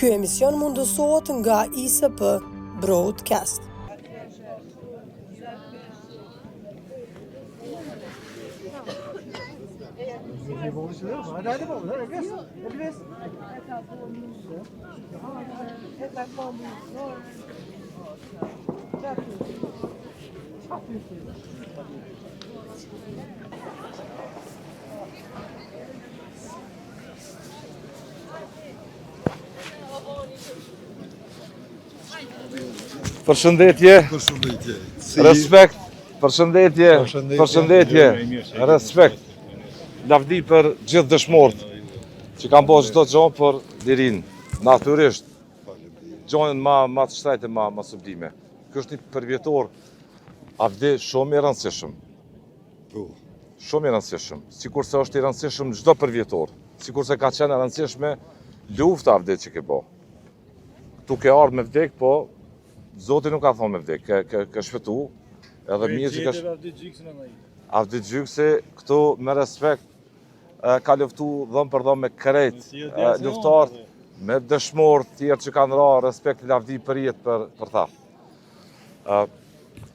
Ky emision mundësohet nga ISP Broadcast. Përshëndetje. Përshëndetje. Respekt. Përshëndetje. Përshëndetje. Respekt. Lavdi për gjithë dëshmorët që kanë bërë çdo gjë për lirinë. Natyrisht. Gjonën ma ma të shtrejtë ma ma sublime. Ky është një përvjetor Avdi shumë i rëndësishëm. Po. Shumë i rëndësishëm. Sikurse është i rëndësishëm çdo përvjetor. Sikurse ka qenë e rëndësishme lufta Avdi që ke bo. Tu ke ardhë me vdek, po Zoti nuk ka thonë me vdek, ke, ke, ke shpëtu, edhe mirë që ke shpëtu. Avdi Gjyksi në ndaj. Avdi Gjyksi, këtu me respekt, ka luftu dhëmë për dhëmë me krejt, luftarët, me dëshmorë tjerë që kanë ra, respekt lavdi për jetë për, për ta.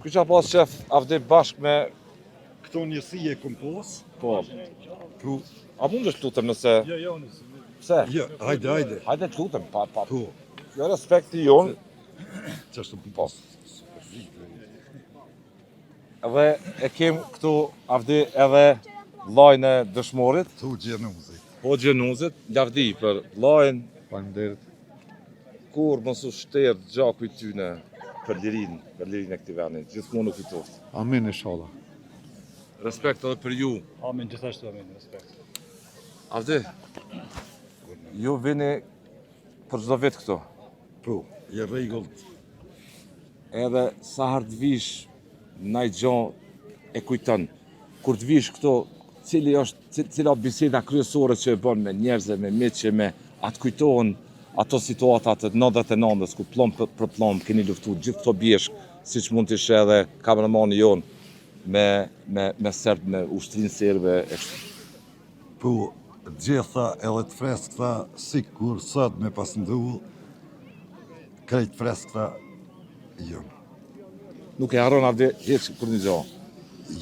Kisha pas qef Avdi bashkë me... Këto njësi e kom pos. Po. Po. A mund të lutem nëse... Jo, jo, nëse... Pse? Jo, hajde, hajde. Hajde të lutem, pa, pa. Po. Jo, respekti jonë. Qashtu Po. Dhe e kem këtu Avdi edhe vllajën e dëshmorit. Hoxhë Jenuzit. Hoxhë Jenuzit, lavdi për vllajën. Faleminderit. Kurrë mos u shterr gjaku i tyne për lirinë, për lirinë e këtij vendi. Gjithmonë u kujtoftë. Amin inshallah. Respekt edhe për ju. Amin gjithashtu amin, respekt. Avdi, ju vini për çdo vit këtu. Po, je rregullt. Edhe sa herë të vish naj gjo e kujton. Kur të vish këtu, cili është cila biseda kryesore që e bën me njerëz me miq me a të kujtohen ato situata të 99-ës ku pllom për pllom keni luftu gjithë këto bjeshkë, siç mund të ishte edhe kameramani jonë me me me serb me ushtrinë serbe e kështu. Po, gjitha edhe të freskëta, sikur sot me pas ndodh, krejt freskëta janë. Nuk e harron Avdi hiç kurrnjë gjo.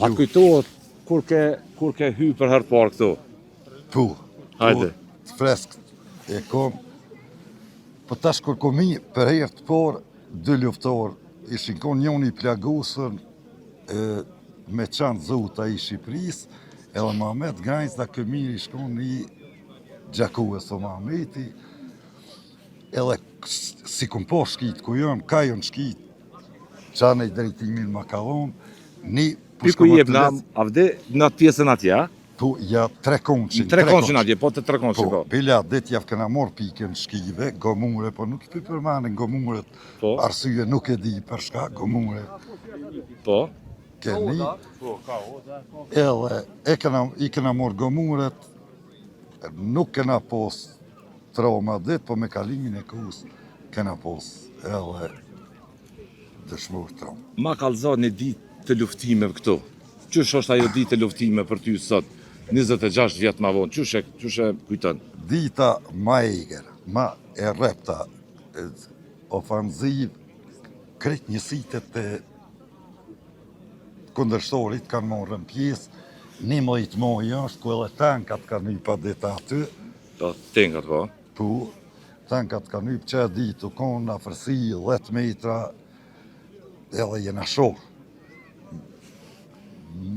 A të kujtohet kur ke kur ke hy për herë të parë këtu? Po. Hajde. Po, të freskët e kom. Po tash kur kom hi për herë të parë, dy luftarë ishin kon njoni i plagosur e, me qanë Zota i Shqipërisë, edhe Mahmet Gajnca Këmiri shkon i Gjakovës o Mahmeti, edhe si kom po shkit ku janë, ka janë shkit, qanë i drejtimin ma ka dhonë, një Pi ku jep na, Avdi, në atë pjesën atje, a? Po, ja trekonçin. Trekonçin atje, po të trekonçin, po. po. Bile atë ditë jav kena marrë pikën shkive, gomure, po nuk i përmenin gomuret, po. arsye nuk e di për shka, gomure. Po. Keni. Po, ka oda. Edhe e kena, i kena marrë gomuret, nuk kena pos trauma ditë, po me kalimin e kohës kena pos edhe dëshmor trauma. Ma kallzo një ditë të luftimeve këtu. Qysh është ajo ditë e luftimeve për ty sot, 26 vjet ma vonë, qysh e, qysh e kujton? Dita ma e egër, ma e rrepta, ofanzivë, krejt njësitet e kundërshtarit kanë marrë pjesë, 11 maj është, ku edhe tankat kanë hypë atë ditë aty. Po, tankat, po. Po, tankat kanë hypë që ditë, u konë në afërsi 10 metra, edhe jena shoh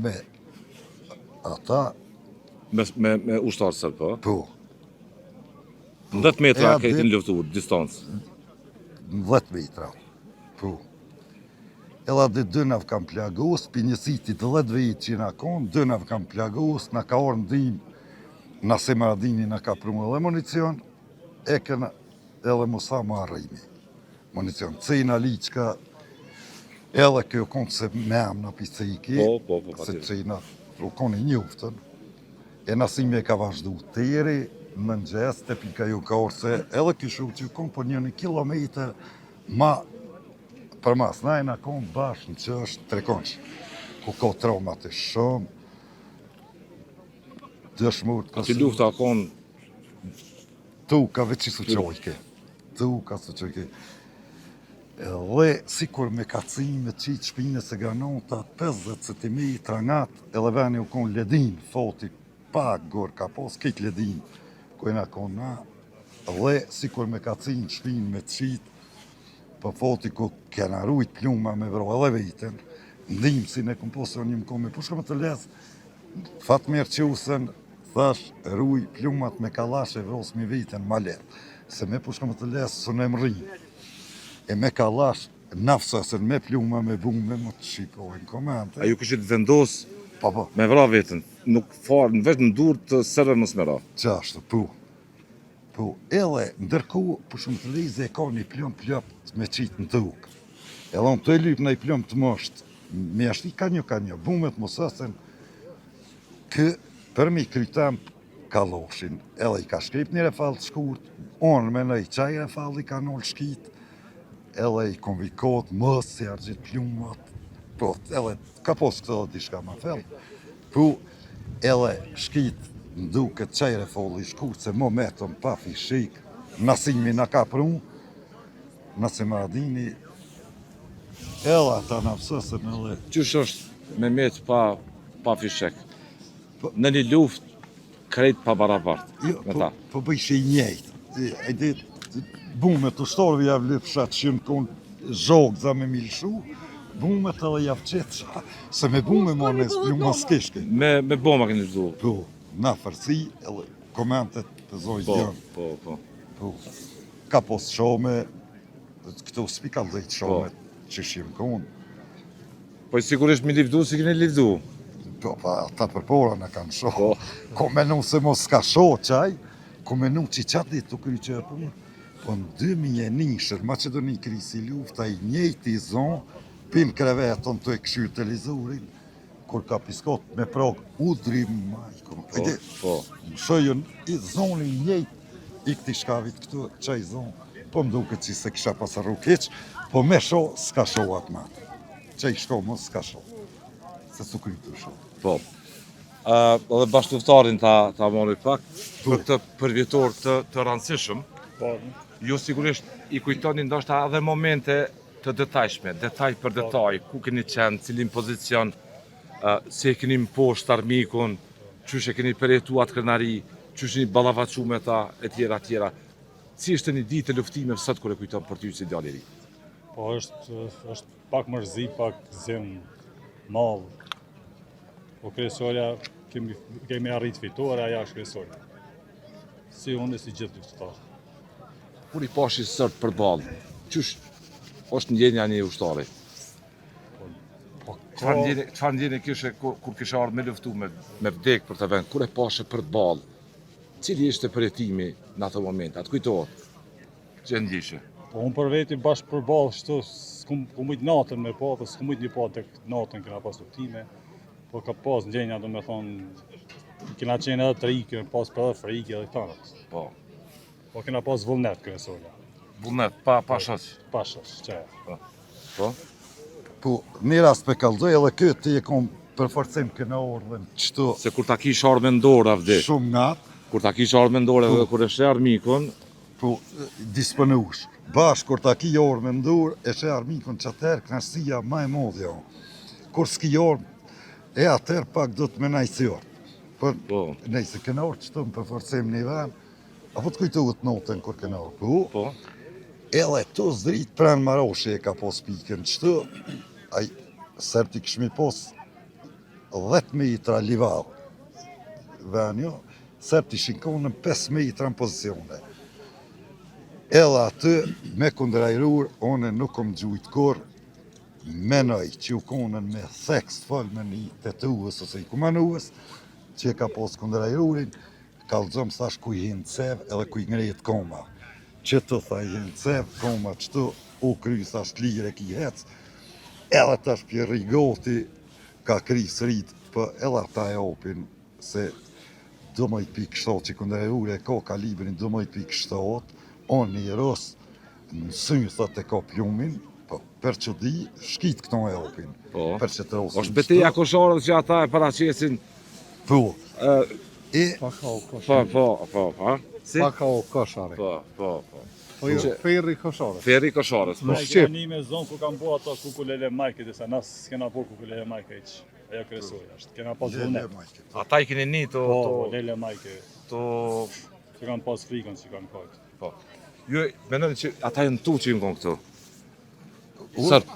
me ata. Me, me, me ushtarë sërë, po? Po. Në 10 metra e keni luftu, distancë? Në 10 metra, po. Edhe atë dy na kanë plagos, pi njësitit 10 vetë që na konë, dy na kanë plagos, na ka ardhë ndihmë, Nasim Haradini na ka pru edhe municion, e kena edhe Musa Muharremi, municion. Cena Liçka, edhe kjo konë se me emna pi ceki, po, po, po, se Cena u konë i njoftën, e Nasimi e ka vazhdu teri, në mëngjes, te pika ju ka orë se edhe ky shok që u konë për një një kilometër, ma përmas, na e na konë bashkë në që është trekonsh, ku ka traumat e shumë, dëshmorë të Aty lufta ka konë... Tu, ka veç që su qojke. Tuka, së që ke. Edhe sikur me kacim, me qitë shpinës se granata 50 cm ngat, edhe veni u konë ledin, foti pa gor ka pos, këtë ledin, ku jena konë na, dhe sikur me kacim shpinë me qitë, po foti ku kena rujt pluma me vro edhe vetën, ndihmësin e kum posë unë jam konë me pushkë me të lez, Fatmir Qusën, thash, ruj plumat me kallash e vros mi vetën ma lehtë, se me pushkë me të lez s'un e mrrin. E me kallash, nafsa se me pluma me bume, më të shikojnë komente. A ju kishit vendos Po, po, me vra vetën, nuk farë, në veç në dur të serbëve mos me ra. qashtu, po. Po, edhe ndërkohë, për shumë të leze e ka një plum plop me qitë në tokë. Edhe unë të e lyp në i plum të mosht, me ashti ka një ka një, bumet mos ësën, kë për mi krytem kalloshin, edhe i ka shkrip një refall të shkurt, unë menoj qaj refall i ka nolë shkit, edhe i konvikot, mos si argjit plumat, po, edhe ka pos këtë edhe diçka ma fell, po, edhe shkit më duket qaj refalli i shkurt, se mo metëm pa fishik, Nasimi na ka pru, Nasim Haradini, edhe ata na fsësën edhe Qysh është me met pa, pa fishek? Në një luftë krejt pa barabart Jo, me po, ta. po bëjshe i njëjtë. E di, bumet ushtarëve ja vlypsha që në konë zhogë me milshu, bumet edhe ja vqetsha, se me bume mo në pluma s'kishke. Me, me bomba keni luftu. Po, na fërsi, edhe komentet të zojë Po, janë. po, po. Po, ka pos shome, këto s'pi ka dhejtë shome Po. që shim konë. Po sigurisht mi livdu si keni livdu. Po, pa, ata përpora në kanë shoh. Po. Ko menu se mos ka shoh qaj, ko menu që qatë ditë të kry që e punë, po në 2001-shën, Maqedoni krisi lufta, i njëjti zonë, pin krevetën të e këshyrë televizorin, kur ka piskot me prog, udri majko. Po, Ejde, po. më shojën, i zoni i njëjtë, i këti shkavit këtu, qaj zonë, po më duket që se kisha pas rrugë hiq, po me sho, s'ka sho atë matë. Qaj shko, mos s'ka sho. Se s'u kry të sho. Po. Uh, edhe bashkëluftarin ta, ta marri pak, për këtë përvjetor të, të rëndësishëm, Po, ju sigurisht i kujtoni ndoshta edhe momente të detajshme, detaj për detaj, ku keni qenë, cilin pozicion, uh, si e keni mposht armikun, qysh e keni përjetu atë krenari, qysh jeni ballafaqu me ta, e tjera, tjera. Si ishte një ditë e luftimeve sot kur e kujton për ty si djalë i ri? po është, është pak mërzi, pak zim, mall. Po kryesorja kemi, kemi arrit fitore, aja është kryesorja. Si unë e si gjithë luftëtarët. Kur i pashi sërt përballë, qysh është ndjenja e një ushtari? Po, Çfarë ndjenje, çfarë ndjenje kishe kur, kur kishe ardhur me luftu me me vdek për të vend, kur e pashe përballë? Cili ishte përjetimi në ato momente? Atë kujtohet? Që e ndjeshe? Po unë për veti bash përballë kështu s'kum kum mujt natën me pa, po s'kum mujt një pa tek natën kena pas luftime. Po ka pas ndjenja domethënë kena qenë edhe të ri, kena pas për edhe frikë edhe këta. Po. Po kena pas vullnet kryesorja. Vullnet, pa pa shoq. Pa shoq, që Po. Po, një rast pe kallzoj edhe këtë ti e kom për forcim këna ardhën qëto Se kur ta kish armë në dorë avdi. shumë natë, Kur ta kish armë në dorë edhe kur e sheh armikun, po disponush. Bash kur ta ki armë në dorë, e sheh armikun që atëherë knaqësia ma e madhe jo. Kur s'ki armë, e atëherë pak do të menaj si orë. Po, po, nejse këna orë qëto më për forcim një vend, apo të kujtohet notën kur këna orë, po, po. Edhe tu zdrit pran Maroshi e ka pos pikën qëtu, ai serbt i kishmi pos 10 metra livadh venjo, serbt ishin konën 5 metra në pozicione. Edhe aty me kundërajrur, one nuk kom gjujt kur, menoj që u konën me theks të fol me një tetuës ose i kumanuës, që e ka pos kundërajrurin, kallëzom thash ku i hin cev edhe ku i ngrehet koma. Që të tha i hin cev, koma qëtu, u kry thash lire ki hec, edhe tash pjerri goti, ka kry srit, po edhe ata e opin se 12.7 që kundërajruri e ka kalibrin 12.7, on një rus në sy thot e ka plumin, po për që di, shkit këto e opin, Po. për që të rosin. Është beteja koshare që ata e paraqesin Po, ë e Pa ka o po koshare. po po po. Si? Pa ka o koshare. Po, po, po. Po jo, Ferri i Koshares. Ferri i Koshares, po. Na i kena ni me zonë ku kanë bo ato kukulele majke, disa na s'kena bo kukulele majke hiç. Ajo kryesorja është. Kena pas vullnet. Ata i keni ni to po, to po, lele majke. To që kanë pas frikën që kanë kajt. Po. Ju mendoni që ata janë tu që janë kon këtu. Sër.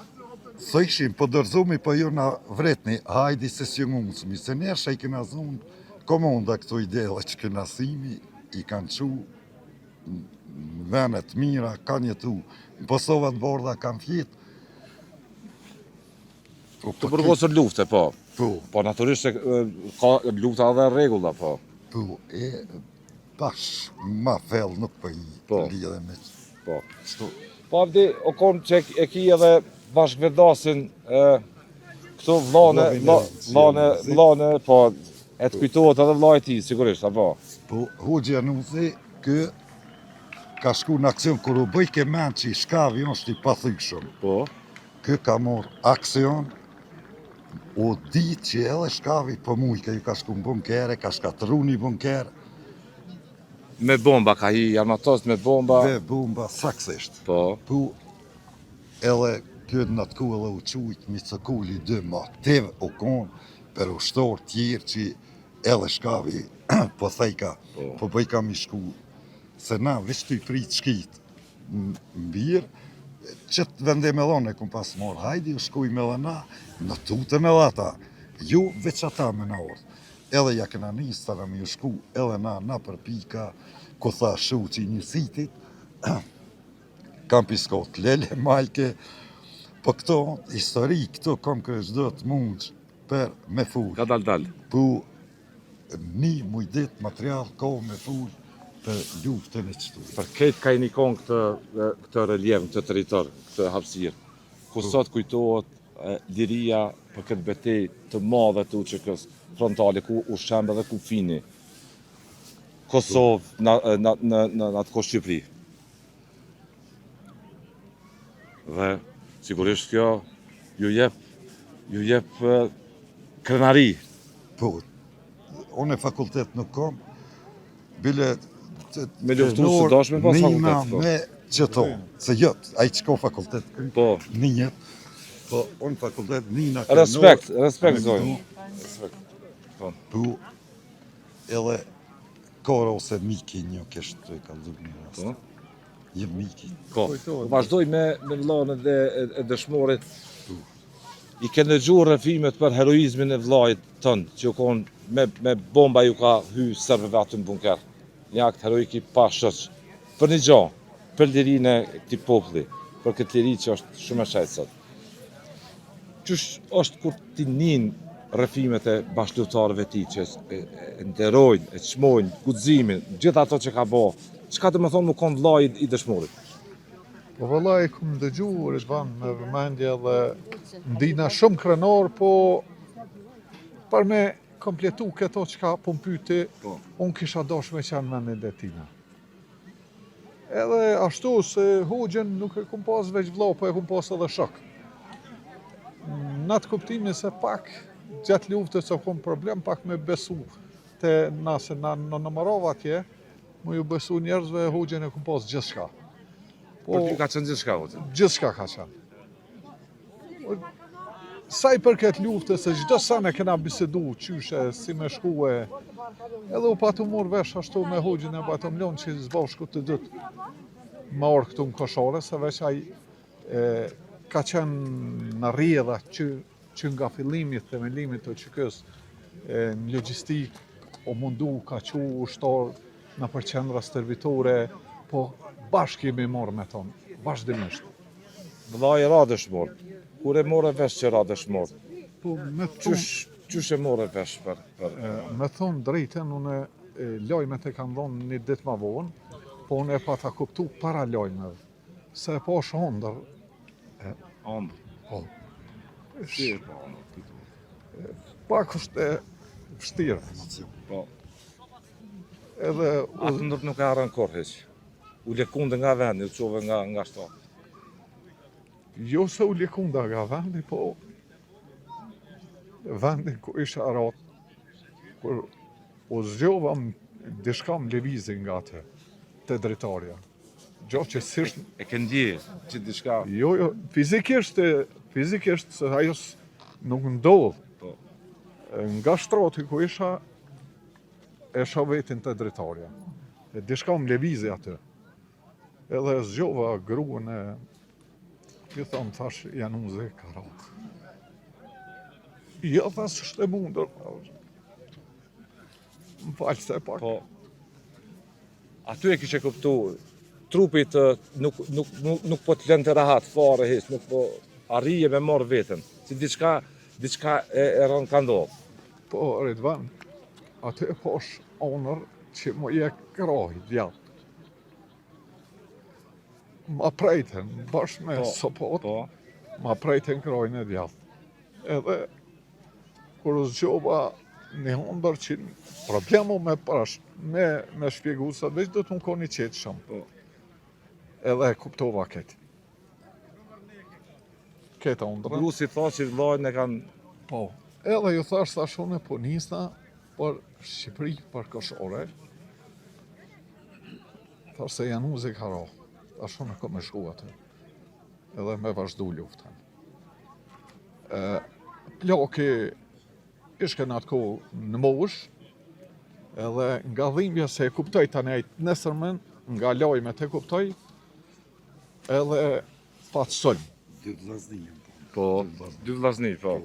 Së ishin, po dorëzumi, po ju na vretni, hajdi se s'ju mundësmi, se nesha i kena zonë komanda këto ide dhe që kena simi, i kanë qu në vene të mira, kanë jetu, në Posova të Bardha kanë fjetë. Po, të burgosur lufte, po. Po. Po, natyrisht se ka lufta edhe rregulla, po. Po, e bash ma thellë nuk po i po. lidhe me Po. Qëto. Po, Avdi, o konë që e ki edhe bashkëvedasin e, këto vllane, vllane, vllane, po, e të kujtohet edhe vllai i tij, sigurisht, apo? Po, Hoxhë Januzi, kë ka shku në aksion, kur u bëjke men që i shkavi është i pathyshëm. Po. Kë ka marrë aksion, u dit që edhe shkavi po mujke, ju ka shku në bunkere, ka shkatërru një bunker. Me bomba, ka hi armatos me bomba. Me bomba, saksisht. Po. Po, edhe kjo në atë kohë edhe u qujt Micokuli dy motiv u konë për ushtarë tjerë që edhe shkavi po thejka, po, po bëjka mi shku, se na veç të i prit shkit në qëtë vendim edhe unë e kum pas marrë, hajdi u shkujmë edhe na, në tutëm edhe ata, ju veç ata me na ardhë. Edhe ja kena nisë tana me ju shku edhe na, na për pika, ku tha shuqi njësitit, kam piskot, lele majke, po këto histori, këto kam kërë çdo të mundsh për me fol. Ka dal dal. Po, një muj dit material ka me fol për luftën e qëtu. Për krejt ka jeni konë këtë, këtë reliev, këtë territor, këtë hapësirë, ku po. sot kujtohet liria për këtë betejë të madhe të UÇK-së frontale, ku u shemb edhe kufini Kosovë në, në, në, në, në atë kohë Shqipëri. Dhe sigurisht kjo ju jep ju jep krenari. Po, unë fakultet nuk kom, bile... Me luftu s'u dasht me pas fakultet, po. Me qëto, se jo, ai që ka fakultet, po. një, po, unë fakultet, nina... Respekt, respekt, zonjë. Respekt. Po. Po, edhe Koro ose Miki një kështë të e kalzu një rast. Po. Një Miki. Po, po vazhdoj me, me vllanë dhe e, e dëshmorit. I ke ndëgju rrëfimet për heroizmin e vllait tënd, që u kon me, me bomba ju ka hy serbëve aty në bunker. Një akt heroik i pashoq. Për një gjo, për lirinë e këtij populli, për këtë liri që është shumë e shenjtë sot. Qysh është kur ti nin rrëfimet e bashkëluftëtarëve të tij që e, e nderojnë, e çmojnë guximin, gjithë ato që ka bo. Çka do të thonë me kon vllai i dëshmorit? Po vëlla e kum dëgju Ridvan me vëmendje dhe ndina shumë krenor, po për me kompletu këto çka po m'pyti, po. unë kisha dosh me qenë në e tina. Edhe ashtu se hoxhën nuk e kum pas veç vëlla, po e kum pas edhe shok. Në atë kuptimin se pak gjatë luftës o kom problem pak me besu te na se na në numërova atje, me ju besu njerëzve hoxhën e kum pas gjithçka. Po, Për ty ka qenë gjithçka hoxhën? Gjithçka ka qenë. Sa i përket luftës, se çdo sen e kena bisedu, qysh e, si me shku e, edhe u patëm marrë vesh ashtu me hoxhën e patëm lonë që s'bashku të dytë me ardhë këtu në Koshare, se veç ai e, ka qenë në rrjedha që, që nga fillimi i themelimit të UÇK-së në logjistikë, u mundu, ka çu ushtar nëpër qendra stërvitore, po bashkë jemi marrë me tonë, vazhdimisht. Vëllai ra dëshmor. Kur e more vesh që ra dëshmor? Po, me thonë... Qysh, qysh e more vesh për... për... Me thonë drejtën, unë lajmet e kam dhonë një ditë ma vonë, po unë e pata kuptu para lajmeve, se e pashë ondër. Ondër? Po. Si e pa ondër? Pak është e vështirë. Po. Edhe... Atë ëndërr nuk e harron kurrë hiç. U lëkunde nga vendi, u çove nga nga shtrati. Jo se u lëkunda nga vendi, po vendi ku isha ra, kur u zgjova diçka më lëvizi nga atë, te dritarja. Gjo që s'isht... E ke ndje që diçka... Jo, jo, fizikisht, fizikisht, se ajo nuk ndodh. Po. Nga shtrati ku isha, e shoh veten te dritarja. E diçka më lëvizi aty. Edhe e zgjova gruën e i tham thash Januzi ka ra. Jo, tha s'është e mundur. Më fal se pak. Po. Aty e kishe kuptu, trupi të nuk, nuk, nuk, nuk po të lënte rahat fare hiç, nuk po arrije me marrë veten. Si diçka, diçka e, e rëndë ka ndodhë. Po, Ridvan, aty e pash onër që më jek krahi djathtë. Ma prejtën, bashkë me Po, sopot, Po, ma prejtën krahin e djathtë. Edhe kur u zgjova një ondër që problemu me parash, me, me shpjegu se veç do të më koni qetë shumë. Po. Edhe e kuptova këtë. Këtë ondrën. Grusi tha që vllajën e kanë Po. Edhe ju thash, thash unë po nisna për Shqipëri, për Koshore. Thash se Januzi ka ra. Thash unë kom me shku aty. Edhe me vazhdu luftën. E, plaki ishke në atë kohë në mosh, edhe nga dhimbja se e kuptoj tani ai të nesërmen, nga lajmet e kuptoj, edhe pat sulm. Dy vllazni janë po. Po, dy vllazni, po.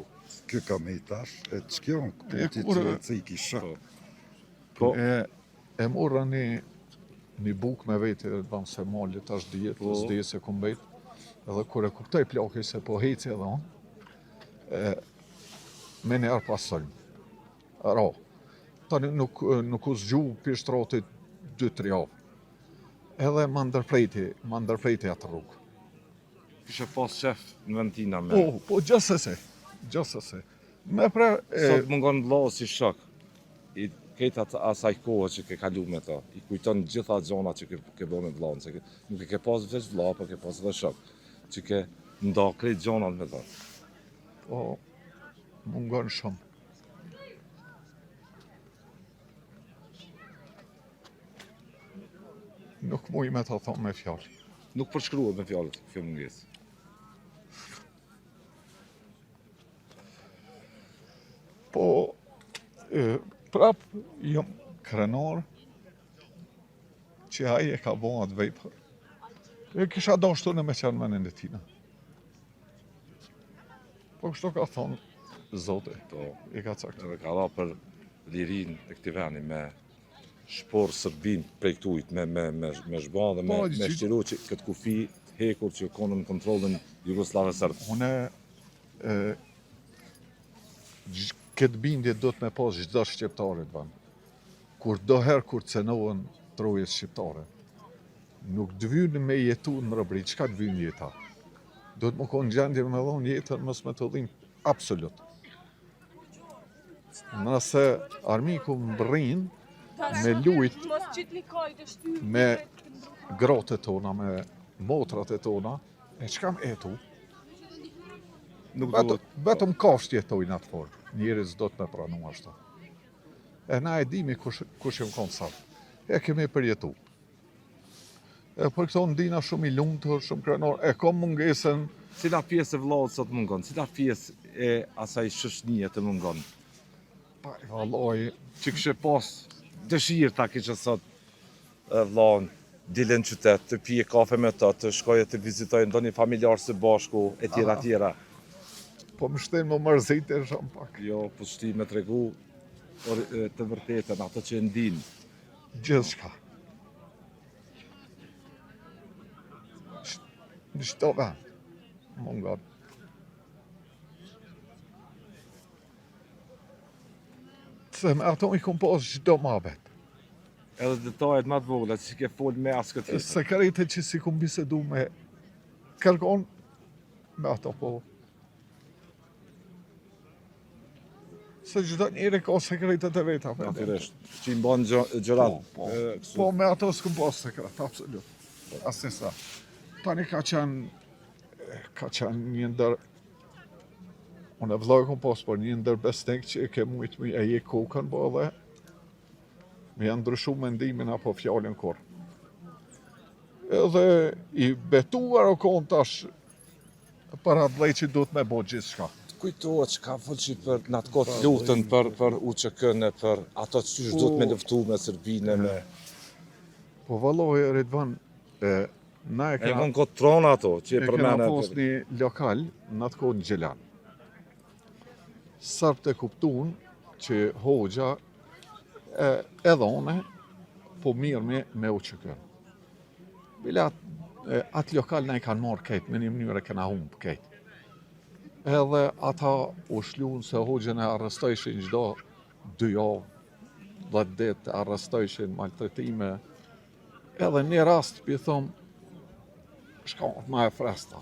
Ky ka me i tash, e që kjo, E, këputi kur- që e ciki shok. Po, E, e morra një, një bukë me vete, dhe të se malit tash dihet, Po. s'dihet se ku mbet. Edhe kur e kuptoj plaki se po heci edhe unë, e, me njerë pas sulm. Ra. Tani nuk, nuk u zgju pi shtratit 2-3 javë. Edhe ma ndërprejti, ma ndërprejti atë rrugë. kishe pas qef në ventina me. Po, po, gjithsesi, gjithsesi. Me pre, e, Sot mungon vllau si shok. I krejt atë asaj kohe që ke kalu me to, i kujton gjitha gjonat që ke, ke bo me vllaun, se ke, nuk e ke pas veç vlla, po ke pas edhe shok, që ke nda krejt gjonat me to. po, mungon shumë. Nuk muj me ta thonë me fjalë. Nuk përshkruhet me fjalët kjo mungesë. Po, e, prap jam krenar që ai e ka bo atë vepër. E kisha dashur unë me qenë n'menin e tina. Po kështu ka thonë Zoti, Po, i ka caktuar. edhe ka ra për lirinë e këtij veni me shporr Serbinë prej këtujt me me me me shba dhe me Po, me që- shqiru që këtë kufi të hekur që konën në kontrollin jugosllave serb. Unë e, gj- këtë bindje do të me pas çdo shqiptarit van. Kur do herë kur cenohen trojet shqiptare, nuk të vynë me jetu në robri, çka të vynë jeta? Do të më konë gjendje me dhonë jetën, mos me të dhimë, absolut. Nëse armiku mbërrin me lujt Mos qitni kajt e shtyp. me gratë e tona, me motrat e tona, e çka më etu? Nuk Vetëm, duhet. vetëm kafshët jetojnë atë formë. Njerëz do të me pranu ashtu. E na e dimi kush, kush jem konë sot. E kemi përjetu. E për këto ndina shumë i lumtur, shumë krenar. E kom mungesën, Cila pjesë e vllaut sot mungon? Cila pjesë e asaj shoqënie të mungon? pa, vallaj, Që kishe pas dëshirë ta kishe sot e, vllaun dile në qytet, të pije kafe me të, të shkoje të vizitojë ndonjë familjar së bashku, e tjera tjera. po më shtin më mërzite shumë pak. Jo, po shti me tregu or, e, të vërtetën, ato që e ndin. Gjithçka. Sh- Në çdo vend mungon. Se me ato i kom pas çdo muhabet. Edhe detajet më të vogla që ke fol me as këtë tjetër. Sekrete që si kom bisedu me kërkon, me ato po. Se çdo njeri ka sekretet e veta. po. Natyrisht, që i mban gjë- gjërat. Po, po. e, kështu. Po me ato s'kom pas sekret, absolut. Asnjë sa. Tani ka qenë ka qenë një ndër Unë e vëllai kom pas, por një ndër besnik që e ke mujt me e je kokën, po edhe me janë ndryshu mendimin apo fjalën kur. Edhe i betuar o konë tash për atdhe që duhet me bo gjithçka. Të kujtohet çka folshi për në atë kohë të luftën për për UÇK-në, për ato qysh duhet me luftu me Serbinë me Po vallahi Ridvan, e, na e E kena kanë kohë trona ato që e e kena përmenda. pas një lokal në atë kohë në Gjilan. Serbët e kuptun që hoxha e, edhe one po mirë me, me UÇK. Bile atë, atë lokal na i kanë marrë krejt, me një mënyrë e kena humbë krejt. Edhe ata u shlun se hoxhën e arrestojshin çdo dy javë, 10 ditë arrestojshin maltretime. Edhe një rast pi thom, shka ma e fresta.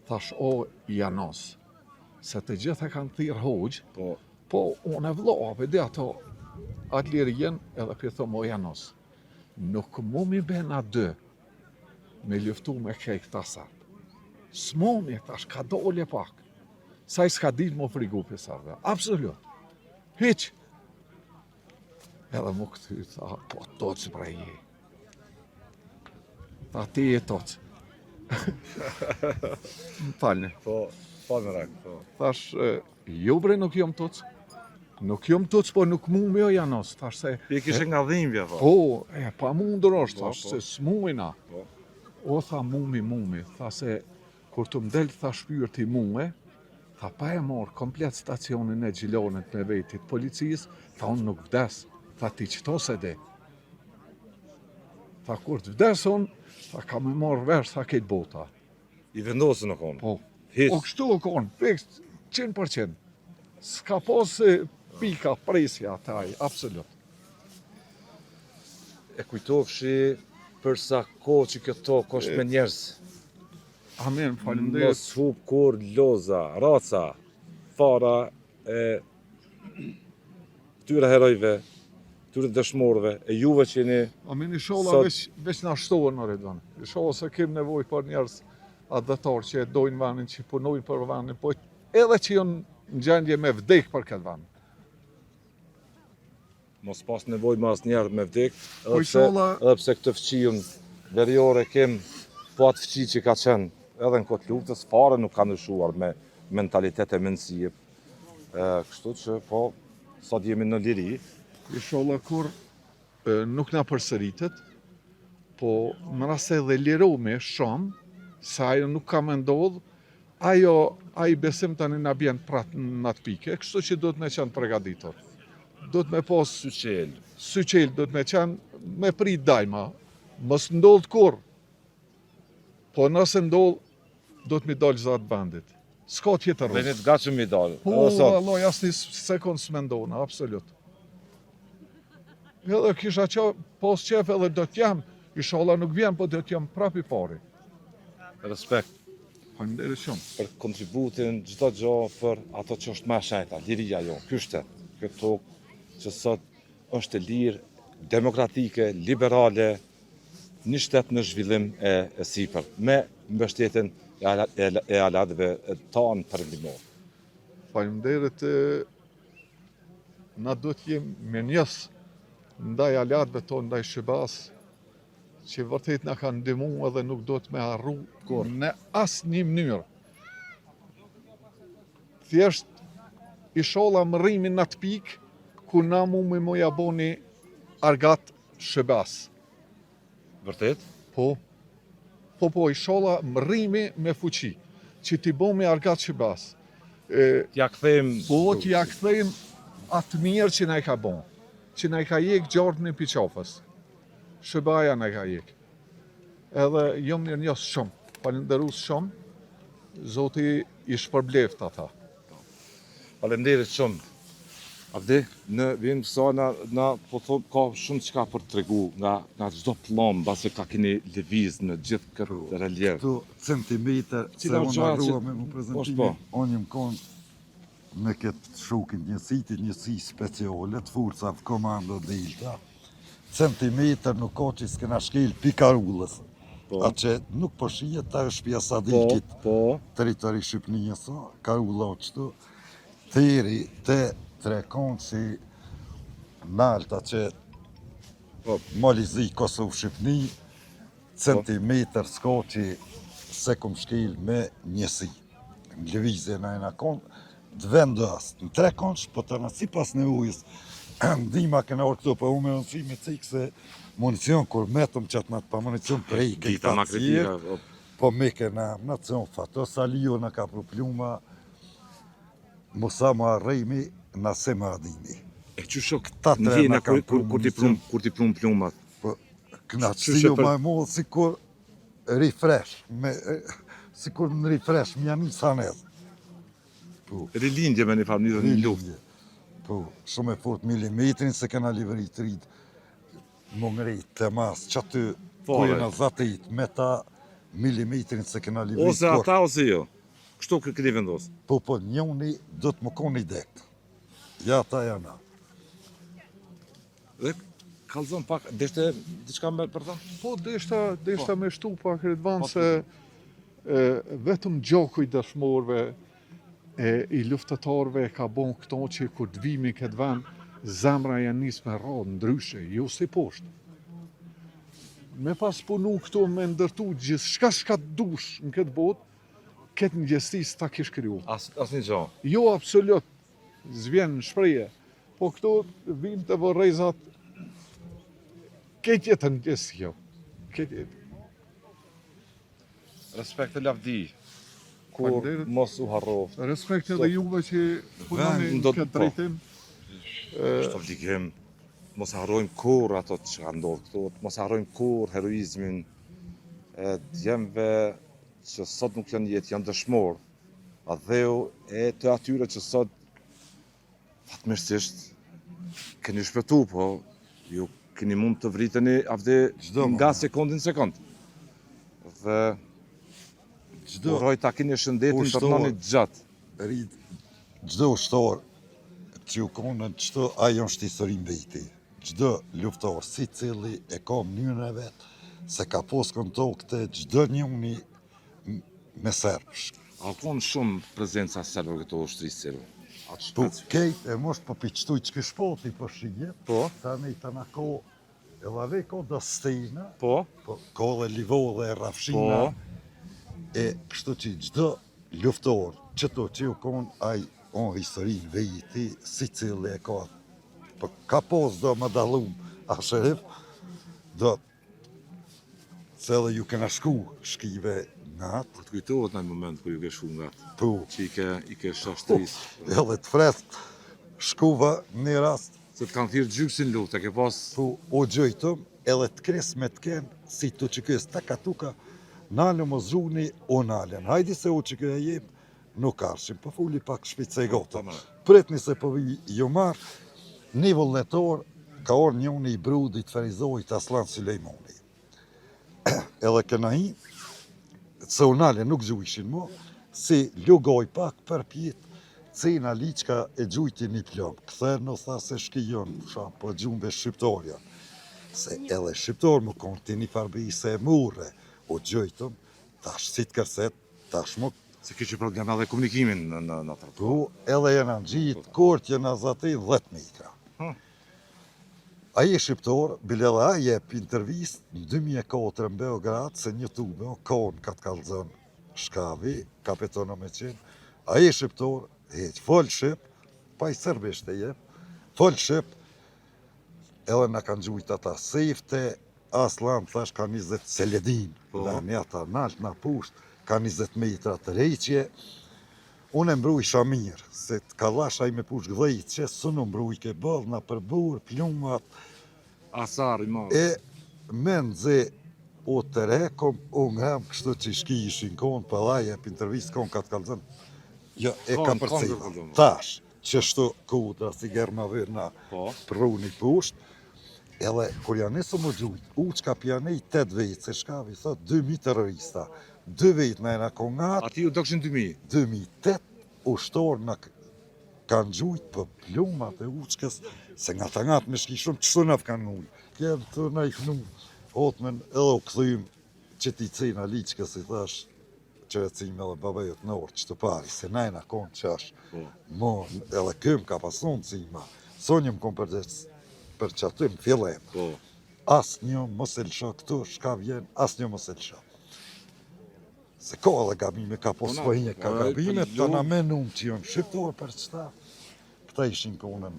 Thash, o Janos, se të gjithë e kanë thirrë hoxhë, Po, po unë e vëlla, po di ato atë lirien, edhe pi thom, o Janos, nuk mumi be na dy me luftu me krejt këta serbë. S'mumi, thash, ka dole pak. Sa i s'ka ditë m'u frigu prej serbëve. Absolut. Hiq. Edhe m'u kthy, tha, po toc bre je. Tha, ti je toc. Më falni. po, pa merak, po. Thash, e, jo bre nuk jom toc. Nuk jom toc, po nuk mumi o Janos. Thash se, Ti e kishe nga dhimbja, po. po, e pa mundur është, Po, thash, po. se s'mujna. Po. O, tha, mumi, mumi, tha se, kur të m'del, tha shpirti mue, tha pa e marrë komplet stacionin e Gjilanit me vetit policisë, tha unë nuk vdes, tha ti qëto se de. Tha kur të vdes unë, tha ka me marrë vesh, tha këtë bota. I vendosën në konë. Po, Hiç. o kështu o konë, fiks, 100%. S'ka pas se pika presja ata ai, absolut. E kujtofshi për sa kohë që kjo tokë është me njerëz. Amin, faleminderit. Mos hup kur loza, raca, fara e këtyre herojve, këtyre dëshmorëve, e juve që jeni Amin, inshallah Sot- veç, veç na shtohen në Ridvan. Inshallah se kem nevojë për njerëz atdhetar që e dojnë vendin, që punojnë për vendin, po edhe që janë në gjendje me vdek për këtë vend. mos pas nevojë më asnjëherë me vdek, edhe Po, pse inshallah- edhe pse këtë fqijën veriore kem po atë fqi që ka qenë edhe në kohë të luftës, fare nuk ka ndryshuar me mentalitet e mendësie. Ë, kështu që po sot jemi në liri, Inshallah kur e, nuk na përsëritet, po në rast se edhe lirohemi shumë, se ajo nuk ka me ndodh, ajo, ai besim tani na bjen prap në atë pikë, kështu që duhet me qenë përgatitur. Duhet me pas syqel. syqel, duhet me qenë me prit dajma, mos ndodh kurr. Po nëse ndodh, duhet mi dalë zat vendit. S'ka tjetër Dhe rrugë. jeni të gatshëm mi dalë. Po, Edhe sot. vallahi, asnjë sekond s'mendona, absolut. Edhe kisha që, pas qef edhe do t'jam, inshallah nuk vjen, po do t'jam prap i pari. Respekt Faleminderit shumë. për kontributin çdo gjë për ato që është më e shenjta, liria jonë, ky shtet, kjo tokë që sot është e lirë, demokratike, liberale, një shtet në zhvillim e, e sipër, me mbështetjen e, ala, e, e aleatëve tanë perëndimor. Faleminderit e, na duhet jem mirënjohës ndaj aleatëve tonë, ndaj SHBA-s, që vërtet na kanë ndihmu edhe nuk duhet me harru Kurrë. në asnjë mënyrë. Thjesht inshallah mërrimi në atë pikë ku na mumi mu ja boni argat SHBA-s. Vërtet? Po, po, po, inshallah mërrimi me fuqi, që t'i bomi argat SHBA-s. E, T'ja kthejmë Po, t'ja kthejmë atë mirë që na i ka bon, që na i ka jek gjarpnin pi qafës. SHBA-ja na i ka jek. Edhe jam mirënjohës shumë, falenderues shumë, Zoti i shpërbleft ata. Faleminderit shumë. Avdi, në vijim kësaj na, na po thom ka shumë çka për të tregu nga nga çdo pllom mbase ka keni lëviz në gjithë këtë reliev. Këtu centimetër, se Cila unë gjaja që- harrua me mu Po, prezentimi, po. unë jam konë me këtë shukin njësitit, njësi speciale të forcave komando Delta. Centimetër nuk ka që s'kena shkel pikarullës. Po. Atë që nuk po shihet, ajo shtëpia Po, Sadikit, po, territori Shqipënisë, Karulla o qëtu, theri te trekon si nalta që Po. Mali Zi, Kosovë, Shqipëni, Po. Centimetër s'ka që s'e kom shkel me njësi. Në lëvizje na jena kon të vendos në trekëndsh, po të në sipas nevojës ndihma kena ardhë këtu, po u me rëndësi me cik se municion kur metëm qatë natë pa municion prej Dita ma kritika, po. po me kena në të Fatos Aliu na ka pru pluma, Musa Muharremi, Nasim Haradini. E qysh Këta tre ndjena na kur, kanë kur, pru kur t'i municion. prun, kur t'i prun plumat? Po, Qysh e knaqësi për- ma e modhe sikur refresh, me, sikur në refresh, më janë një sanet. Po, Rilindje me një farë mënyrë në luftë. rilindje. Po, shumë e fort milimetrin se kena livrit rit, më ngrit të mas, që aty, ku Fare. jena zatit, me ta milimetrin se kena livrit. Ose kur- ata ose jo. Kështu kë keni vendos. Po, po, njoni do të më koni dekt. Ja, ata janë. Dhe kallzon pak, deshte diçka më për thënë? Po, deshta, deshta me shtu pak Ridvan Po, se e, vetëm gjaku i dëshmorëve e i luftëtarëve e ka bon këto që kur të vimi këtë vend, zemra janë nis me rradhë ndryshe, jo si poshtë. Me pas punu këtu me ndërtu gjithçka çka të dush në këtë botë, këtë ndjesi s'ta kish kriju. As asnjë gjë. Jo, absolut, s'vjen në shpreje. Po këtu vim të vorrezat, këtë jetën ndjesi kjo. Këtë jetë. Respekt e lavdi. Kur Faleminderit. mos u harroft. Respekt edhe juve që punoni Vend në do- këtë po. drejtim. Është obligim. Mos harrojmë kur ato që ka ndodhur këtu, mos harrojmë kur heroizmin e djemve që sot nuk janë jetë, janë dëshmor. Atdheu e të atyre që sot fatmirësisht keni shpëtu, po ju keni mund të vriteni avde Çdo nga moment. sekondin në sekond. Dhe Çdo uroj ta keni shëndetin të Ushtor. rnoni gjatë. rit, çdo ushtor që u konën, çdo ajo është histori në veti. Çdo luftor, si cili e ka mënyrën e vet, se ka pos kontakte çdo njëni m- me serbë. A u konë shumë prezenca serbëve këto ushtrisë serbe? A që- Po, aq- kejt e mos po piqtuj që kish poti po shijet, Po. tani të na ko, edhe ave ko do stina, Po, po ko dhe livo dhe rafshina, po, e kështu që çdo luftor që to që u kon, ai on histori në veti, si cili e ka, po ka pos do më dallum, a sherif, do se edhe ju kena shku shkive natë, Po të kujtohet në moment kur ju ke shku nga atë, po, që i ke, i ke shashtris. edhe të freskët, shkuva një rast, Se të kanë thirrë gjyksin luftë, e ke pas Po, u gjujtëm, edhe të kres me të ken, si tu që kës, taka tuka, nalë mos zhuni, u nalën. Hajdi se u që kë e jem, nuk arshim, po fuli pak shpejt se e gotë. Po, Pritni se po vi ju marr, një vullnetor, ka orë njëni i brudit Ferizojt Aslan Sulejmani. Edhe këna hi, se u nalën nuk gjujshin mo, si lugoj pak përpjet, Cena Liçka e gjujti një plom, kthen në tha se shkijon, sha, po gjumbe shqiptar janë. Se edhe shqiptar më konë ti një farbi se e murre, u gjujtëm, tash si të kërset, tash më se kishe problem edhe komunikimin në në në atë. Po, edhe jena ngjitë, kort jena zati 10 metra. Hm. Ai e shqiptar, bile edhe ai jep intervistë në 2004 në Beograd, se një tube, o konë ka të kallëzon shkavi, kapetono me qenë, ai e shqiptar, heq, fol shqip, pa i serbisht e jep, fol shqip, edhe na kanë gjujt ata sefte, Aslan, thash, ka 20 Seledin, Po. na një ata nalt, na pusht, ka 20 metra të rejqje, Unë e mbrujsha mirë, se të kallash ai me push gdhejt, që së në mbruj ke bëll, na përbur, plumat, Asar i madh. e me nxe u të rekom, u ngrem, kështu që shki ishin konë, për dha jep intervistë konë ka të kalzën, jo, e Konë, ka konë të përcilla. kallzon. Tash, që shtu kudra, si germa vyrna, Po. pruni pusht, edhe kur janë nisë më gjujt, u çka pjanej 8 vetë, se shkavi, thot, 2000 terrorista, 2 vetë na jena kongat, Ati ju dokshin 2000. 2008 ushtor në kanë gjujt për plumat e uçkës, se nga ta ngatë me shki shumë, qështu në kanë ngull. Kem të na i knu hotmen edhe u kthym që ti cena liçkës i thash, që e cim edhe baba jot në orë që të pari, se na jena konë që është. Po. Mo, edhe kym ka pasun cima, sonjë më kom përgjegjës për që aty në fillim. Po. Asnjë mos e lësho këtu, shka vjen, asnjë mos e lësho. Se ka edhe gabime, ka po s'po hinje, ka gabime, të na menum që janë shqiptar për qëta, këta ishin konën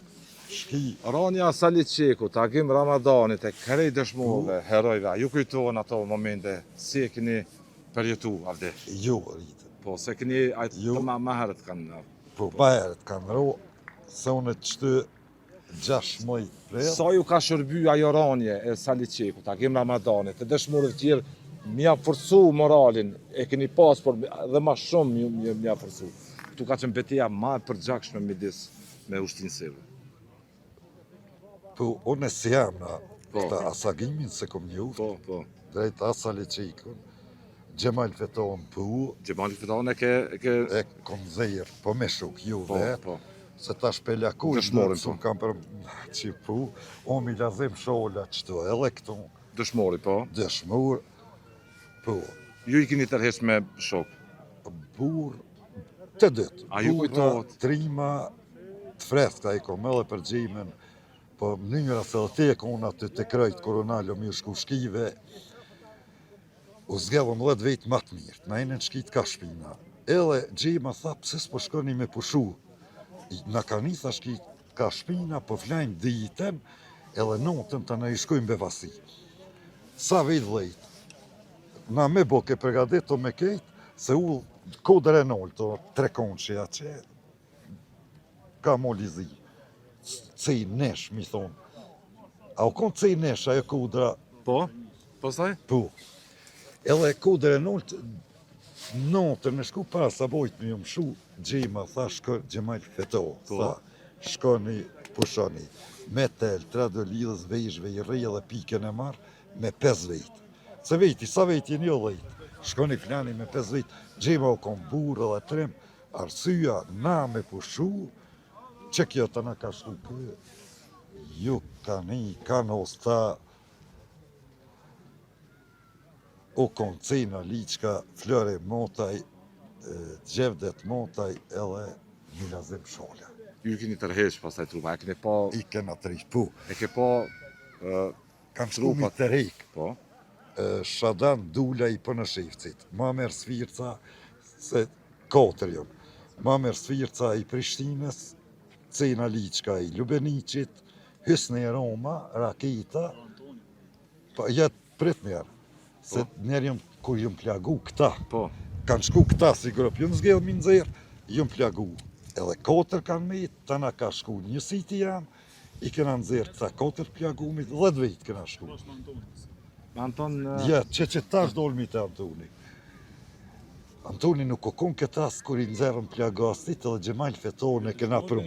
shki. Ranja Sali Çekut, Agim Ramadanit e krejt dëshmorëve, po. herojve, a ju kujtohen ato momente, si e keni përjetu, Avdi? Jo, rritë. Po, se keni, ajtë jo. të ma, ma herët kanë... Po, ma herët kanë ro, se unë qëty 16 prill. Sa ju ka shërby ajo ranje e Sali Çekut, Agim Ramadanit, e dëshmorëve tjerë, m'ja forcu moralin, e keni pas, por dhe ma shumë m'ja forcu. Këtu ka qenë beteja ma e përgjakshme midis me ushtrinë serbe. Po, unë si jam na, po. këta as Agimin s'e kom njoft, po, po. drejt as Sali Çekun, Xhemal Fetahun po. Xhemal Fetahun e ke... E, ke... e kom nxjerr, po me shok, ju po, vetë, po. se tash pe lakoj, Dëshmorin, po. kam për që po, o Milazim Shola qëtu, edhe këtu. Dëshmori, po. Dëshmor, po. Ju i keni tërheq me shok? Burr, të dytë. A ju kujtohet? Trima, të freskëta i kom edhe për Xhemën, po mënyra se edhe ti e kona të të krejt koronalo mi shku shkive, u zgjedhëm 10 vetë ma të mirë, na jene në shkit ka shpina. Edhe Xhema tha, pse s'po shkoni me pushu? Na ka nisa shkit ka shpina, po flajmë ditën, edhe notën të na i shkojmë befasi. Sa vetë dhejtë, na me bo ke përgadito me kejt, se u kodër e nolë, trekonshi që, ka moli zi, cej nesh, mi thonë. A u konë cej nesh, ajo kudra? Po, pastaj? Po. Edhe kodër e noltë, natën me shku para sabojt me ju mshu, Xhema, tha shko, Xhemal Feto, po. tha, shkoni, pushoni, me tel, radiolidhës, veshve, i rri edhe pikën e marr, me 5 vejt. Se vejti, sa vejt jeni jo dhejt, shkoni flani me 5 vejt, Xhema u konë burrë edhe trim, Arsyeja na me pushu, që kjo të na ka shku kë, ju ka një, ka nosta, u konë Cena Liçka, Flore Motaj, Xhevdet Motaj edhe Milazim Shola. Ju i keni tërheq pastaj trupa, e keni pa... I kena tërheq, po. E ke pa... Kam shku mi tërheq. Po. Shadan Dula i Ponoshevcit, Mamer Svirca, se katër janë. Mamer Svirca i Prishtinës, Cena Liçka i Lubeniqit, Hysni Roma, Rakita, po ja prit njerë, se po. njerë jam, kur jam plagu këta, po. kanë shku këta si grup, jam zgjedh mi nxjerr, jam plagu, edhe katër kanë met, të na ka shku njësiti jam, i kena nxjerr këta katër plagumit, 10 vetë kena shku. Me Anton... Ja, që që tash dolmi te Antoni. Antoni nuk u kon këtë rast kur i nxjerrën plagastit edhe Xhemal Fetonë e kena pru.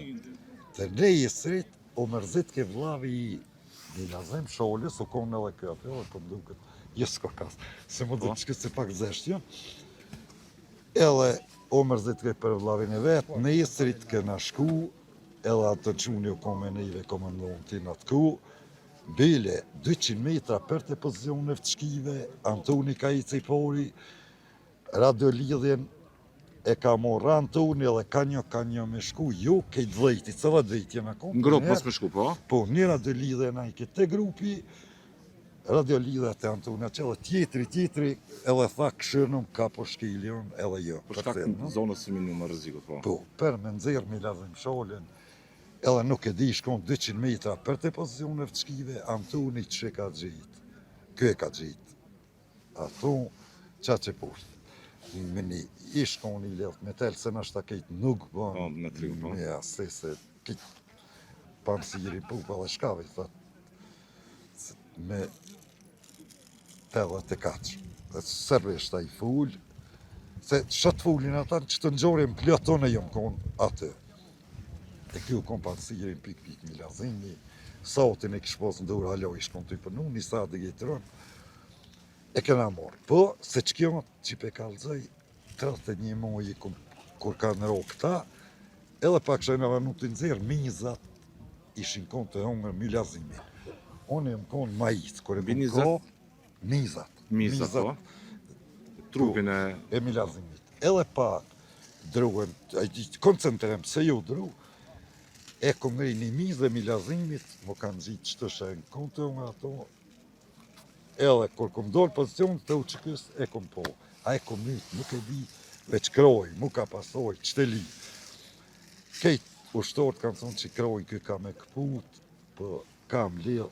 Të nesrit, u mërzit ke vllavi i Milazim Sholës, u kon edhe kjo aty, edhe po më duket, jo s'ka kas, se më duket që se pak zesht jo. Edhe u mërzit ke për vllavin e vet, nesrit kena shku, edhe atë çuni u kon me neve komandanti në atë ku, bile 200 metra për të pozicioneve të shkive, Antoni ka i pori, radiolidhjen e ka morë Antoni edhe ka një, ka një me shku, jo, kejt dhejti, cëlla dhejti jena konë. Në grup mos me shku, po? Po, një radiolidhje na i këtë grupi, radiolidhja të Antoni që edhe tjetri, tjetri, edhe tha këshyrnëm ka po shkiljon, edhe jo. Për shkak të zonës së minuar rrezikut, po. Po, për me nxjerr Milazim Sholën, edhe nuk e di, shkon 200 metra për të pozicioneve të shkive, Antoni që ka gjitë, kë e ka gjitë. A thu, qa që poshtë. Me një ish kon i lidht me tel, se nashta kejt nuk bën. Po, me triu, po. Ja, se se, kejt pansiri, pupa dhe shkavi, thot, me 84. Dhe sërisht ai ful, se që të fulin ata që të ngjorin plot unë jam kon aty. E kjo kon pansirin pik pik Milazimi, sautin e kish pas në dorë hala ish kon të i punu, një sa dhe e kena marrë. Po, se që kjo që pe kalzoj, 31 muaj kur, kur kanë ro këta, edhe pak shë në të nxjerr mizat ishin kon të hongër Milazimi. Unë jam kon majit, kur e Mbi kom 20? kap, mizat. Mizat, po. Trupin e... e Milazimit. Edhe pak druhen, ai koncentrim se ju dru, e kom ngri një mizë e Milazimit, më kanë gjitë që të shë në kontë nga ato, Edhe kur kom dalë pozicion të UÇK-s e kom po. A e kom myt, nuk e di, veç kroi, mu ka pasoj, qëteli. Kejt ushtorët kanë thonë që kroi ky ka me këput, po kam lidh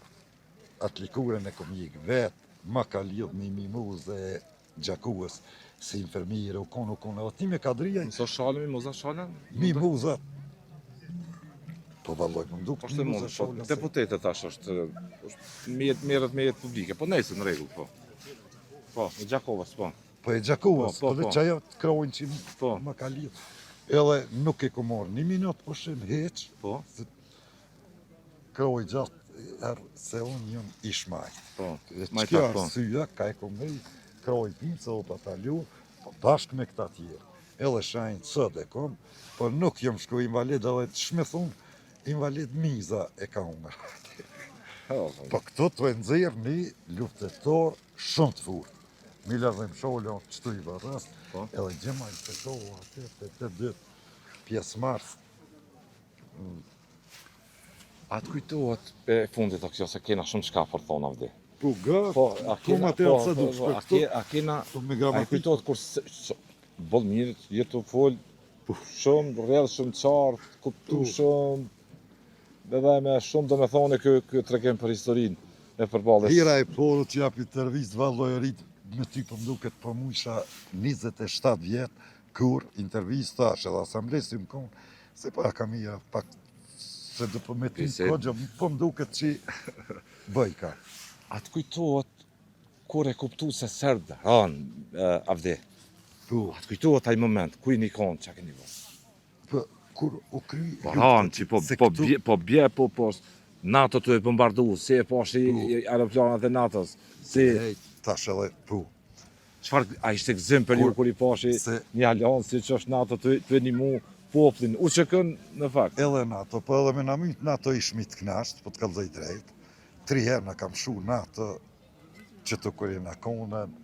atë likurën e kom hjek vet, ma ka lidh një mimuzë e Gjakovës, si infermiere, u konë, u konë, edhe ti me Kadrija... Mëso Shala, Mimoza Shala? Mimoza, po valloj, më duket po Mimoza po, Shala... Se... Deputete tash është, është merret me jetë publike, po nejse në rregull, po. Po, e Gjakovës, po. Po e Gjakovës, po, po, po, po. që ajo të krojnë që po. më ka lidhë. Edhe nuk e kom marrë një minut pushim hiç, po. se Kroi gjatë herë se unë jam ish majt. Po, majt kjo po. arsyeja ka e kom ngri kroi tim se u batalju, po bashkë me këta tjerë. Edhe shenjë sot e kom, po nuk jam shku invalid edhe të me thonë, invalid miza e ka unë. Po, po këto të e nxjerr një luftëtor shumë të fort. Milazim Shala, qëtu i varros, po. edhe Xhemajl Petova, aty, të të dytë pjesëmarrës A të kujtohet e fundit o kjo se kena shumë çka për thonë Avdi. Po gë, po, a kena, po, po, po, po, a kena, a kena, po, me a kujtohet kur se, boll mirë, je tu fol, po, shumë rrjedh, shumë qartë, kuptu po. shumë, edhe me shumë do me thonë kë, kë tregim për historinë e përballjes. Hera e parë që jap intervistë valloj rrit me ty po më duket po mujsha 27 vjet Kur intervistë tash edhe asamblesë më konë, se pa kam mira pak se do po me ty kogja, po më duket që bëjka. A të kujtohet kur e kuptu se serbët ranë, Avdi? Po. A të kujtohet ai moment, ku jeni konë, çka keni bo? Po, kur u kry... Po ranë, që po, po, bje, po bje, po, po, NATO tu e bombardu, si e pashi po. aeroplanat e NATO-s, si... Hej, tash edhe, po, Çfarë, a ishte gëzim për ju kur i pashi se... një aleancë siç është NATO tu e nimu popullin, UÇK-në në fakt? Edhe NATO, po edhe me na myt NATO ishmi të knaqt, po të kallzoj drejt. Tri herë na kam shu NATO që të kur jena konën,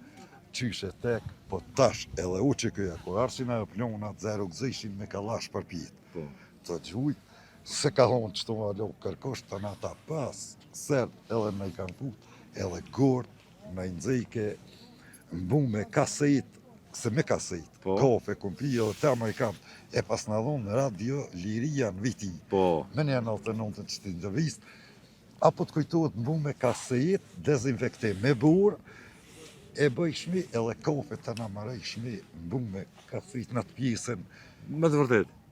qysh e tek, po tash edhe UÇK-ja, kur ardhshin aeroplonat, zero gëzishin me kallash përpjetë. Po. Të gjujt, se ka thonë që të ma lo kërkosh, të nata pas, serbët edhe na i kanë fut, edhe gurt, Na i nxejke mbu me kaset, se me kaset, po. kafe, kom pi edhe te Amerikanët, e pas na dhonë radio Liria në Viti. Po. Me një 99 që të intervist, apo të kujtohet mbu me kaset, dezinfektim me borë, e bëjshmi edhe kafe të na marrëshmi mbu me kaset në atë pjesën. Me të vërtetë.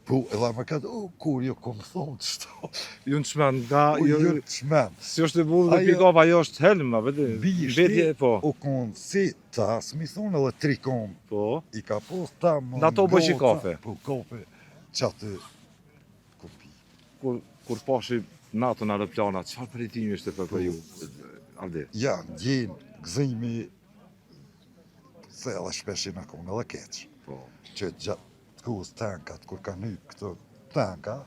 Po, edhe Amerikanët, o, kur ju kom thonë qëto. Ju në çmend, nga... U, ju në çmend. Si është e bullë dhe pick-up, ajo është helm, a vëdi? Bishti, po. u konë si ta, s'mi thonë edhe tri kom. Po. I ka pos ta më Në ato bëjshi kafe. Po, kafe, që aty, kom pi. Kur, kur pashi NATO në aeroplana, çfarë përjetimi ishte për, për ju, Avdi? Ja, ndjenë, gëzimi, se edhe shpesh i në konë edhe keq. Po. Që gjatë kohës tankat, kur kanë hypë këto tanka,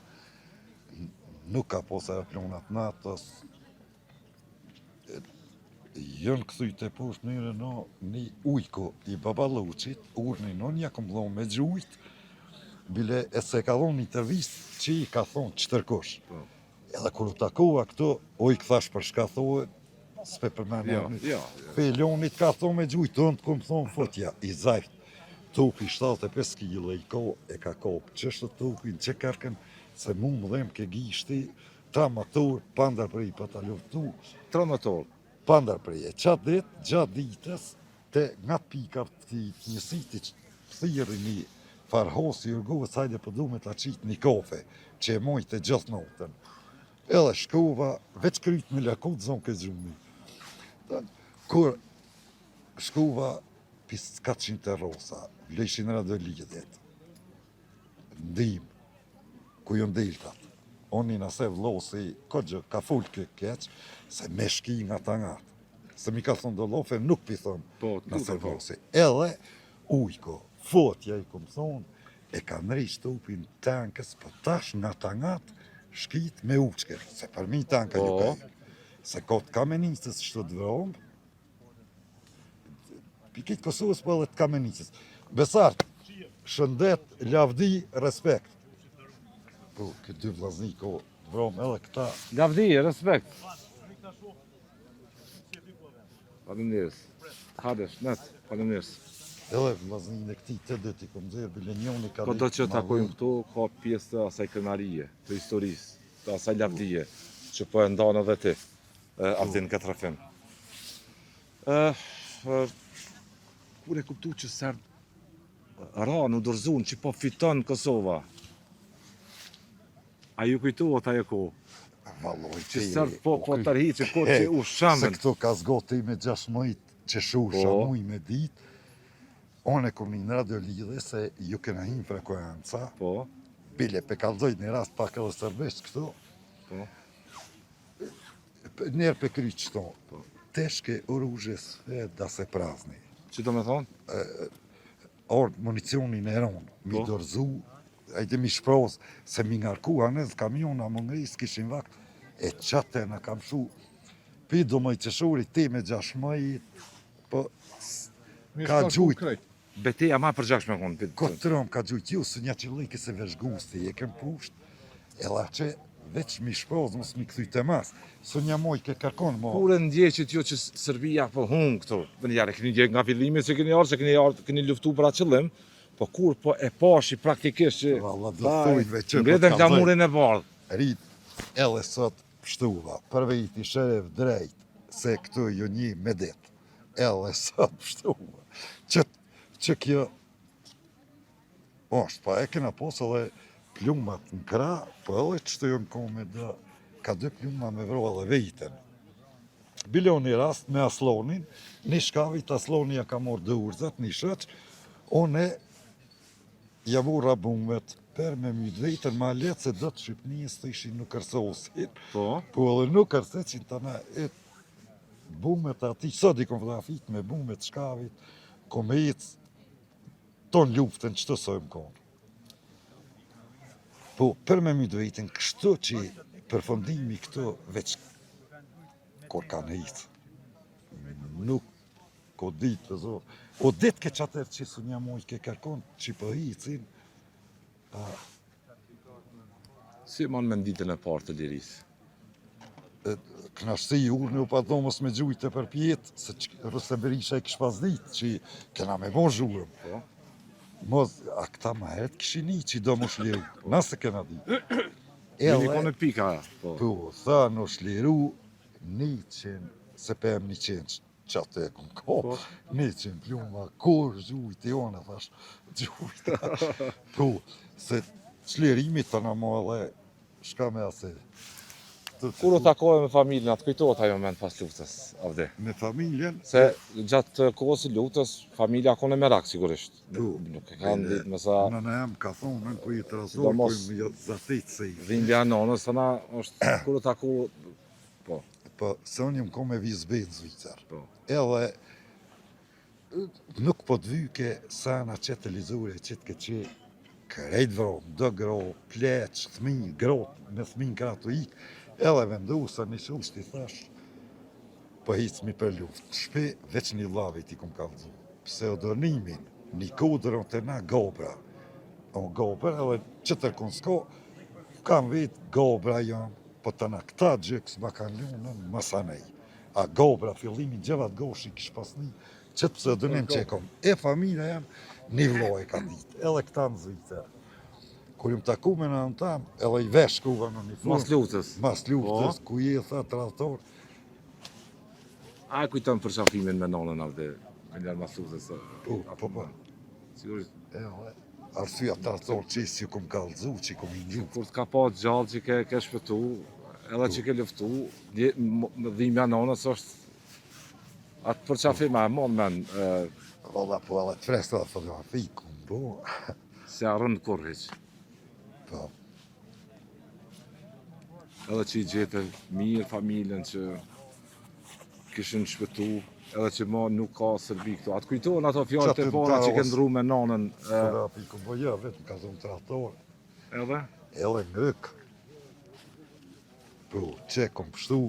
nuk ka pos aeroplanat NATO-s, jënë këthy të poshtë në në një ujko i Baballuqit, urnin unë ja kom dhonë me gjujt, bile e se ka dhonë intervistë që i ka thonë qëtërkush. Po. Edhe kur u takova këto, ujk thash për shka thoe, s'pe përmend Jo, emrin. jo, jo. Felonit ka thonë me gjujt, unë të kom thonë fotja, i zajt, topi 75 kg i ka, e ka kap, qështu topin, që kërkën, se mu më dhem ke gishti, 13 orë, pa ndërprej, pa ta luftu. 13 orë? Pa ndërprej, e qatë dit, gjatë ditës, te nga pika të njësitit thirri një farhosi Jurgovës, hajde po du me ta qitë një kafe, që e mojte gjithë natën. Edhe shkova, veç kryt me lakut, zonë ke gjumi. Kur shkova, pis 400 terrosa, vlejshin radiolidhjet, ndim, ku jonë deltat. Oni nëse vlosi, kogja, ka fol kë keq, se me shki nga ta ngatë. Se mi ka thonë do lofe, nuk pi thonë po, nëse vlosi. Edhe, ujko, fotja i kom thonë, e ka ndreq topin tankës, po tash nga ta ngat, shkit me uçke, se për mi tanka po. ju ka Se ka të kamenicës që të vromë, pikit Kosovës, po edhe të kamenicës. Besart, shëndet, lavdi, respekt. Po, këtë dy vllazni ko të vromë edhe këta. Lavdi, respekt. Faleminderit. Hajde, shnet. Faleminderit. Edhe vllazninë e këtij të dytë i kom nxjerr bile njoni ka Po do që takojmë këtu, ka pjesë të asaj krenarie, të historisë, të asaj lavdie, që po e ndan edhe ti, Avdin në këtë rrëfim. Kur e kuptu që serbët ranë, u dorëzun, që po fiton Kosova, A ju kujtohet ajo kohë? Valloj, që serbët po po tërhiqen, kohë që u shembën. Se këto ka zgati me 16 qershor, po. muj me dit, unë e kom ni në radio lidhje se ju kena hi n'frekuenca, po. bile pe kallzoj një rast pak edhe serbisht këto, po. Njerë pe kry qëto, po. Teške oružje sve da se prazni. Që do me thonë? Ardhë municionin e ronë, mi po. dorëzu, ajde mi shpraz, se mi ngarku anës kamiona, më ngri, s'kishin vakt, e qatë na kam shu, pi do më i qershori, te me gjashmëjt, po, ka gjujt. Beteja ma përgjakshme konë. Kotrom ka gjujt, ju, së një qëllik se vëzhgusti, e kem pusht, edhe që veç mi shpraz, mos mi kthy të mas, së një moj ke kërkon mo. Kur e ndjeqit ju që Serbia po hun këtu? Për një keni ndjek nga fillimi se keni ardhë, se keni ardhë, keni luftu për atë qëllim, po kur po e pashi praktikisht që Valla, do thujnë që po ngritën flamurin e bardhë. Rit, edhe sot pështuva, për veti sheref drejt, se këtu ju një me dit. Edhe sot pështuva. Që, që kjo është, pa e kena pos edhe plumat në krah, po edhe qëto jënë ko me dë, ka dy pluma me vro edhe veten. Bile një rast me Aslonin, një shkavit Asloni ja ka morë dy urzat, një shoq, unë ja vura bumet per me mytë vetën ma letë se do të Shqipnisë të ishin nuk kërsosin. Po. Po edhe nuk kërseqin të na e bumet ati, sot i kom fotografit me bumet shkavit, kom ecë, tonë luftën që të sojmë konë. Po, për me mytë vetën, kështu që përfundimi këto veç kur kanë hecë. Nuk ko ditë të zo. O ditë ke qatër që së një mujë ke kërkon që po hecin, a, Si e man men ditën e parë të lirisë? Knaqësi urë u pa dhomës me gjujtë të përpjetë, se që Rrustem Berisha i kish pas ditë, që kena me bo zhurëm. Po. Mos, a këta ma herët kishin një që do më shliru, na se kena ditë. Jeni konë pika, po. Po, tha në shliru, një qenë, se pem një qenë, që atë e kom ko, po. një qenë pluma, kur gjujtë, jone, thash, gjujtë. po, se çlirimi të në mo edhe, shka me ase. Kur u takove me familjen, a të kujtohet ai moment pas luftës, Avdi? Me familjen? Se gjatë kohës së luftës, familja ka konë merak, sigurisht. Po, nuk e kanë ditë me sa... Nëna jam ka thonë, nën ku i trazor, ku i më zatit se i... Dhimbja e nënës, tana është kur u taku... Po. Po, se unë jam konë me vizë B në Zvicër. Po. Edhe nuk po të vyke sa në qëtë televizore, qëtë ke që krejt vro, do gro, pleq, thmi, grot, me thmi në krah të ik, edhe vendosa një shush i thash, po hicmi për luftë. Në shpi, veç një lavit i kom kallzu. Pseudonimin, një kodër të na Gobra. O Gobra, edhe qëtër kun s'ko, kam vit Gobra jam, po të na këta gjyks ma kanë lunë masanej. A Gobra, fillimin Xhevat Goshi kish pas një, qëtë pseudonim që e kom. E familja jam, një vlo e ka ditë, edhe këta në Zvicër. Kur jam taku me nënën tam, edhe i vesh shkuva në uniformë. Mas luftës. Mas luftës, Po. ku je tha tradhtor. A e kujton përqafimin me nënën Avdi, me njerë mas luftës? Po, po, po. Sigurisht. Edhe, arsyeja tradhtor që si kom kallzu, që kom i ngju. Kur të ka pa gjallë që ke, ke shpëtu, edhe që ke luftu, dhimbja nënës është atë përqafim a e mon men, e, Valla, po edhe të freskët edhe fotografi, kum bo. Se arrën kurrë hiç. Po. Edhe që i gjete mirë familjen që kishin shpëtu, edhe që ma nuk ka Serbi këtu. Atë kujtohen ato fjalët e para që ke ndru me nanën? Fotografi kum bo, jo, vetëm ka zonë tradhtor. Edhe? Edhe ngrëk. Po, që kom pështu,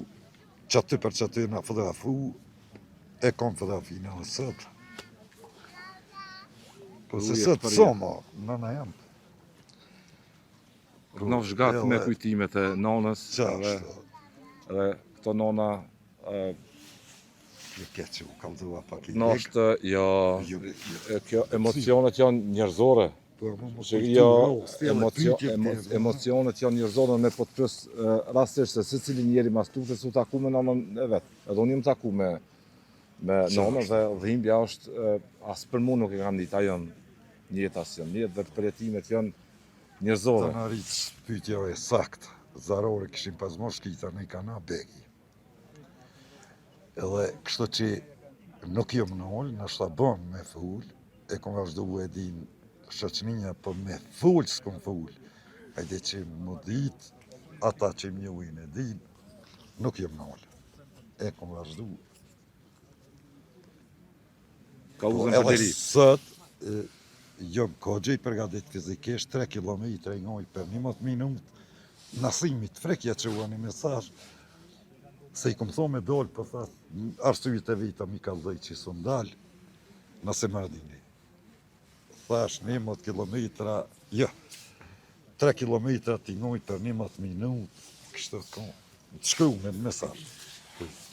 që aty për që aty na fotografu, e kom fotografinë edhe sot. Po se sot so ma, nëna jam. Në zhgat me kujtimet e nanës, edhe, edhe këto nona. Pak e keq, u kallzova pak i Nështë, jo, jo, jo. kjo emocionet janë njerëzore. Po, mo, mo, Që jo, emocio, emo, emocionet janë njerëzore, me po të pys rastësisht se secili njeri mas luftës u taku me nanën e vet. Edhe unë jam taku me me nanën dhe dhimbja është as për mua nuk e kam ditë, ajo në jetë as janë jetë dhe përjetimet janë njerëzore. Ta në rritë pyetja e saktë, zarore kishin pas mo shkita në i kana begi. Edhe kështu që nuk jom nalë, nashta bon me fol, e kom vazhdu e din shoqënia, po me fol s'kom fol. Ajde që më dit, ata që më njohin e din, nuk jom nalë. E kom vazhdu. Kauzën po, për liri. Sot, jom kogja i përgadit fizikisht, 3 km i ngoj për 11 minut, Nasimit frek ja çova një mesazh, se i kom thonë me dalë, po tha, arsyet e veta m'i kallzoi që s'un dal, Nasim Haradini. Thash 11 kilometra, jo, 3 kilometra t'i ngoj për 11 minut, kështu ko, të shkru me në mesazh.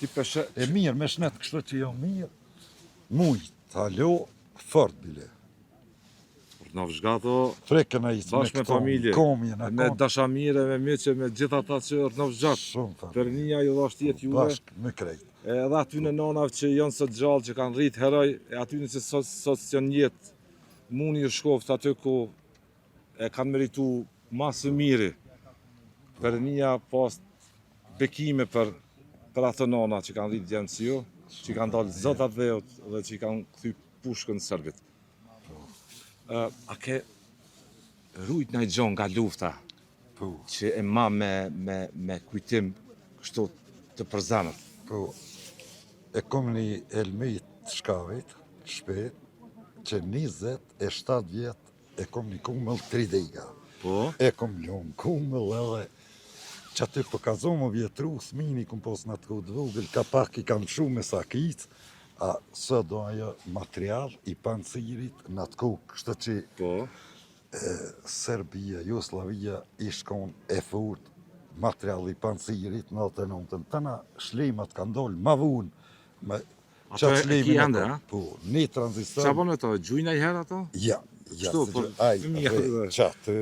Ti peshe... E mirë, me shnet kështu që jo mirë, muj, të halo, fort bile. Rrnofsh gato, Frekën e isë bashkë me familje, komje, në me dashamire, me miqe, me gjithë ata që rrnofsh gjatë. Shumë fare. Pernia ju dhashtë jetë juve. Bashkë me krejt. Edhe atyne nanave që janë sot gjallë, që kanë rrit heroj, e atyne që sot, sot janë jetë, muni ju shkoftë aty ku e kanë meritu ma së miri. Pernia pastë bekime për për ato nana që kanë rrit djemë si ju, që kanë dalë zot atdheut dhe që i kanë kthy pushkën serbit. A ke rujt naj gjo nga lufta Po. që e ma me, me, me kujtim kështu të përzemërt? Po, e kom një helmet të shkavit, shpe, që 27 vjet e kom një kumëll tri dega. Po? E kom lonë kumëll edhe që aty po ka zonë më vjetru, smini kom pos në atë kohë të vogël, ka pak i kam shu me sakicë, a sot do ajo material i pancirit në atë kohë, kështu që Po. Serbia, Jugosllavia ish kon e fort material i pancirit në 99-ën. Tana shlimat kanë dalë ma vonë. Me Ato qatë e shlimin ki e ende, kom. a? Po, një tranzistor. Qa bon me to, gjujnë ai herë ato? Ja, ja, Kështu, se po, gjë- ai, fëmija, dhe, dhe. qatë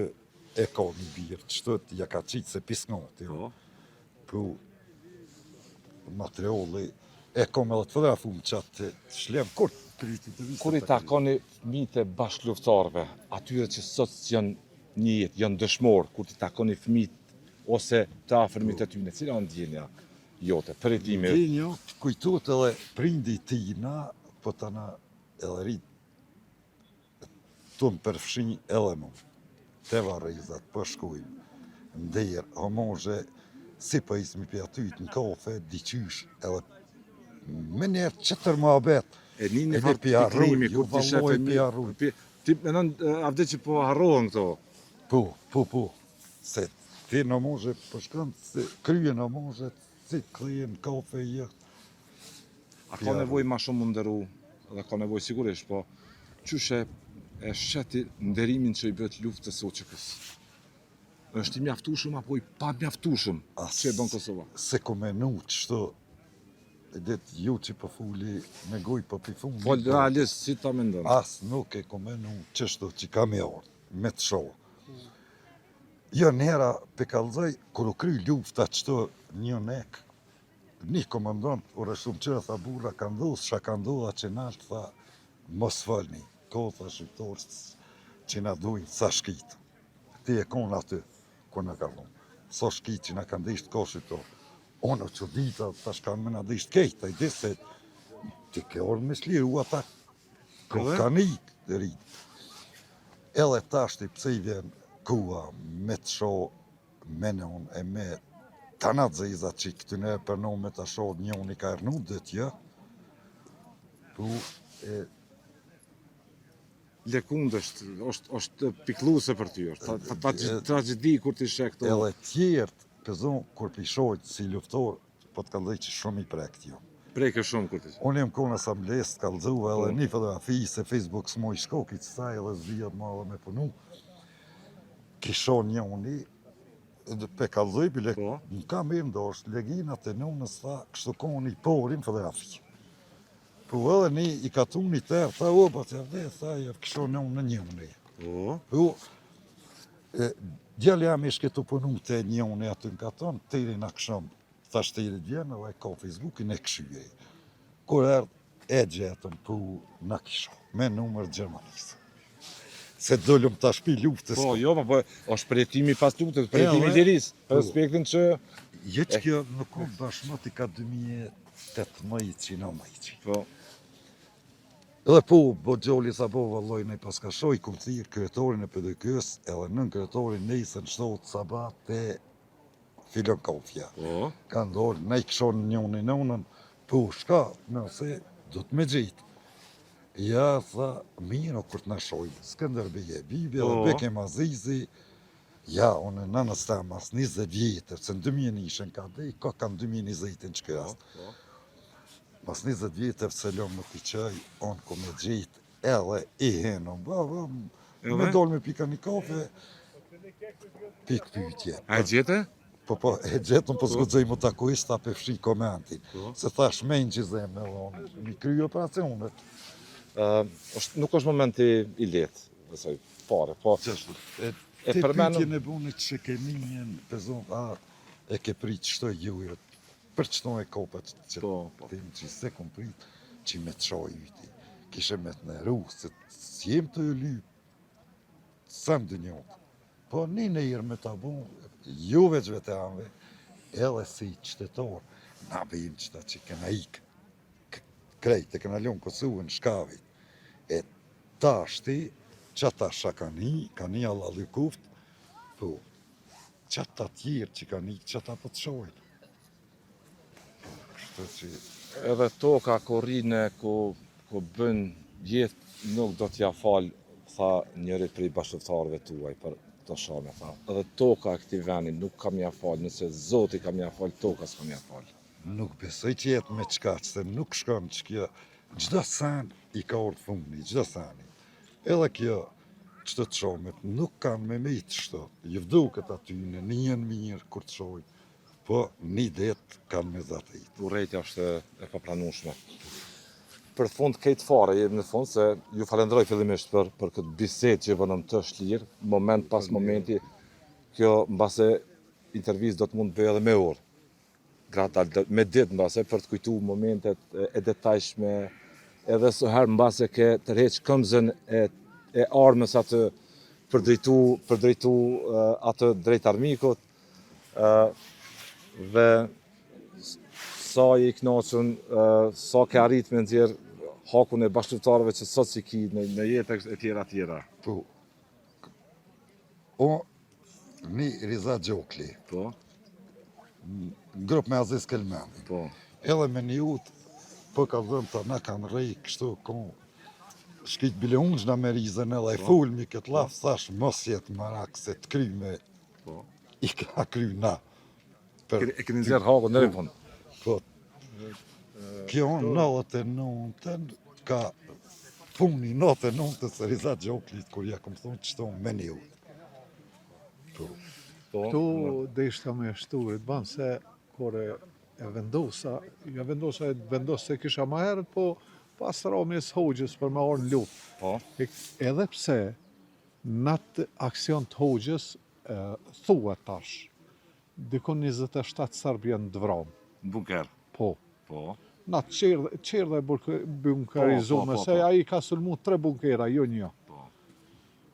e ka një birë, qëtu ja ka qitë se pisnoti. Po. Po, materiali, e kom edhe të fotografum qatë shlem, kur të priti të vizë. Kur i takoni fëmijët e bashkëluftëtarëve, atyre që sot janë një jetë, janë dëshmor, kur t'i takoni fëmijët ose të afërmit e tyne, cila është ndjenja jote, përjetimi? Ndjenja, të kujtohet edhe prindi i tina, po tana edhe rrit Tu më përfshi edhe mu. Te varrezat po shkojmë. Nder, homazhe, si po ismi pi atyt në kafe, diqysh, edhe menjëherë qetër muhabet. E një një Edhe farë pi harroj, pikëllimi, jo kur ti shef vallai e pi harroj. pi- Ti menon Avdi që po harrohen këto. Po, po, po. Se ti në homazhe po shkon, se kryen homazhet, si të kthehen në kafe, jo. A ka nevojë ma shumë mu nderu dhe ka nevojë sigurisht, po qysh e e sheh ti nderimin që i bëhet luftës së UÇK-së? Është i mjaftueshëm apo i pamjaftueshëm që e bën Kosova? S'e kom menu qështu, e dit ju që po fuli me gojë po pi funi. Fol realist, si ta mendon? As nuk e kom menu qështu që ka me ardhë, me të shoh. Jo, njëra pe kallzoj, kur u kry lufta qëtu një nek, Një komandant u rreshtu m'qyre tha burra ka ndodh çka ka ndodh që nalt tha mos folni ko tha shqiptar që na dojnë sa shkit ti e kon aty kur na ka thonë sa shkit që na kanë desht ko shqiptar unë u çudita tash kanë me na desht kejt ai di se ti ke ardhë me çliru ata ko kanë ik rit edhe tash ti pse i vjen koha me të shoh me non e me tana t'zeza që këtyne për non me ta shoh njoni ka rrnu dhe tjë po e Lekund është, është, është pikëlluese për ty, është ta, ta, ta, tragjedi kur ti sheh këto. Edhe tjerët, pëzon, kur pi shoh si luftor, po të kallzoj që shumë i prekt jo. Preke shumë kur ti. Unë jam konë asamblesë, të kallzova edhe Po. një fotografi se Facebook s'mo i shko, ki qësaj edhe s'vijet ma edhe me punu. Kisho njoni, pe kallzoj, bile, Po. në kam mirë ndoshtë, leginat e nonës, tha, kështu konë i pori në fotografi. Po edhe një i katunit e, tha, o, po të vde, tha, ja kisho në unë në njëni. Po. Po, e, djali jam ishke tu punu te njëni aty në katon, teri në aksham, thash teri vjen edhe ka Facebookin e këshyje. Kur erdh, e gjetëm, po, na kisho, me numër Gjermanisë. Se dolëm tash pi luftës. Po, jo, po, po, është përjetimi pas luftës, përjetimi i lirisë, për po. respektin që... Jo që kjo nuk u bash më ti ka 2018 që në më që. Po. Edhe po, bo gjoli sa bo vëlloj në i paska shoj, kum thirë kryetorin e PDK-s edhe nën kryetorin nesër në shtatë sabah te filon kofja. Po. Kanë dorë, ne i këshon njëni nënën, po shka, nëse, do të me gjitë. Ja, tha, mirë, o kur të na shojnë, Skënderbej Bibi dhe Po. Bekim Azizi, ja, unë nënës ta mas 20 vjetër, se në 2001 ka dej, ka kanë 2020-ën që kjo rast. Po. Mas 20 vjetër se lëmë nuk i qaj, unë ku me gjitë, edhe i henë, ba, ba, Edhe? me dolë me pika një kafe, pik pyetje. A e gjete? Po, po, e gjetëm, po s'guxoj më taku ish, tha pe fshi komentin. Se thash, me në gjizem edhe unë, mi kry operacionet. Ë, është, nuk është momenti i lehtë, besoj, fare, po. Qashtu, e, E te përmenëm- pyetjen e buni që ke njën, pezon, a, e ke prit qëto ju, për qëto e kopet, që Po, po. tim që se kom prit, që me të shoj yti, kishe me të neru, se s'jem të e lyp, sen dënjot. Po një njerë me ta bu, ju veç veteranve, edhe si qytetar, na bëjmë qëta që kena ikë, K- krejt e kena lënë Kosovën shkavit. E tashti, që ata sha kanë hi, kanë hi Allah kuft, po, që ata tjerë që kanë ikë, që ata po të shojnë. Kështu që, Edhe toka ku rrinë, ku, ku bën jetë, nuk do t'ja fal, tha njëri prej bashkëtarëve tuaj për të shame, tha. Edhe toka e këtij veni nuk kam ja fal, nëse Zoti kam ja fal, toka s'kam ja fal. nuk besoj që jetë me qka, se nuk shkon që kjo, çdo sen i ka orë funi, çdo seni. Edhe kjo, që të shomet, nuk kanë me mitë shto, ju vduket aty në njën mirë kur të shojnë, po një det kanë me zatit. Urrejtja është e, e papranueshme. Për fund krejt fare, jemi në fund se ju falenderoj fillimisht për për këtë bisedë që bënëm të shlirë, moment pas momenti. Kjo mbase intervistë do të mund të bëj edhe me orë. Gratal me ditë mbase për të kujtu momentet e, e detajshme, edhe së herë mbase ke tërheq këmzën e e armës atë për drejtu, për drejtu e, atë drejt armikut. ë dhe sa je i kënaqur, ë, sa ke arrit me nxjerr hakun e bashkëtarëve që sot si ki në, në jetë e tjera tjera. Po, o, një Riza Gjokli, Po, në grup me Aziz Kelmendi, po. edhe me një utë, po ka dhënë të na kanë rrej kështu, ko, shkit bile unë gjna me Rizën edhe e Po. fulmi këtë laf, thash, mos jetë marak se të kry me, Po. i ka kry na. Për, E keni nxjerr hakun deri në fund. po, kjo 99-ën ka puni 99-ën se Riza Gjoklit, kur ja kom thonë qëto me një utë. Po, Po. Këtu deshta me shtu, Ridvan, se kur e, e vendosa, ja vendosa e vendos se kisha ma herët, po pas ramjes hoxhës për me orë në luftë. Po. E, edhe pse në atë aksion të hoxhës, e, thuhet tash, dikon 27 serbë janë të vramë. Në bunker. Po. Po. Në atë qerdhe, qerdhe e burke- bunkerizume, Po, po, po, se po. ai ka sulmu tre bunkera, jo një. Po.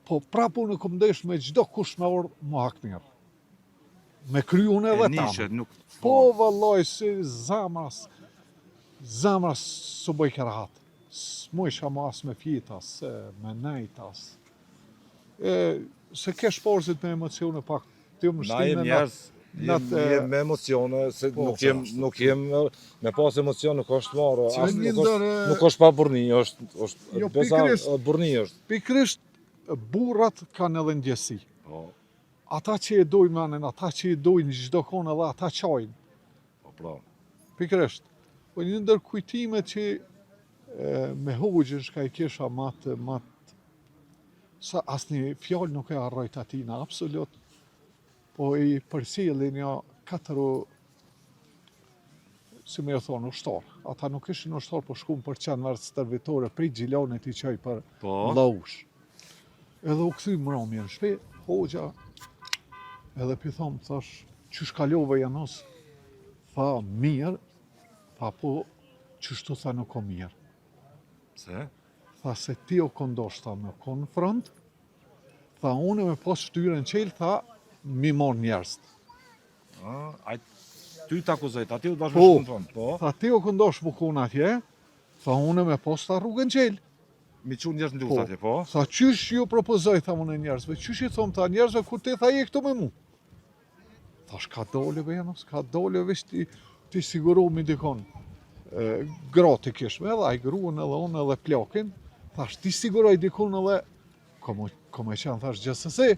Po prapë unë kom desh me çdo kush me orë më hak mirë. Me kry unë edhe E nishe, tam. nuk Po vëlloj, si zemra, s- zemra s'u bëjke rahat. S'mujsha ma as me fjeta, se me nejt as. E, se kesh porsit me emocione pak, ti më Na jem shtine njerëz, në jem, atë- jem me emocione, se Po, nuk jem nuk jem me pas emocion nuk është marrë, as një nuk është ndër- nuk është pa burrni, është është Jo, besa pikërisht. burrni është. Pikërisht, burrat kanë edhe ndjesi. Po, Ata që e dojnë manen, ata që e dojnë çdo kohë edhe ata qajnë. po pra. Pikërisht. Po një ndër kujtimet që e, me hoxhën shka i kisha ma të, ma të, sa asnjë fjalë nuk e harroj të atina, absolut. Po i përcjellin një katër o- si me ju thonë, ushtar. Ata nuk ishin ushtar, po shkun për qendër stërvitore, prej Gjilanit i çoi për Po. Llaushë. Edhe u kthy mramje në shpi, hoxha, edhe pi thom, thash, qysh kalove Janos, tha mirë, tha po, qështu tha nuk o mirë. Pse? Tha se ti o kon dasht tha me kon në front, tha unë me pas shtyrën qelë, tha mi morë njerëzt. Ah, ai ty të akuzoi, tha ti u dash me Po. shku në front, po. Tha ti o kon dasht me kon atje, tha unë me pas tha rrugën qelë. Mi çu njerëz në luftë atje, po. Tha qysh ju propozoj, tha unë njerëzve, qysh i thom tha njerëzve, kur ti tha je këtu me mu. Thash ka dole be Janos, ka dole veç ti, ti sigurohmi dikon. E, gratë i kishme edhe, ai gruën edhe unë edhe plakin, thash ti siguroj dikon edhe, ko me, ko me qenë, thash gjithsesi.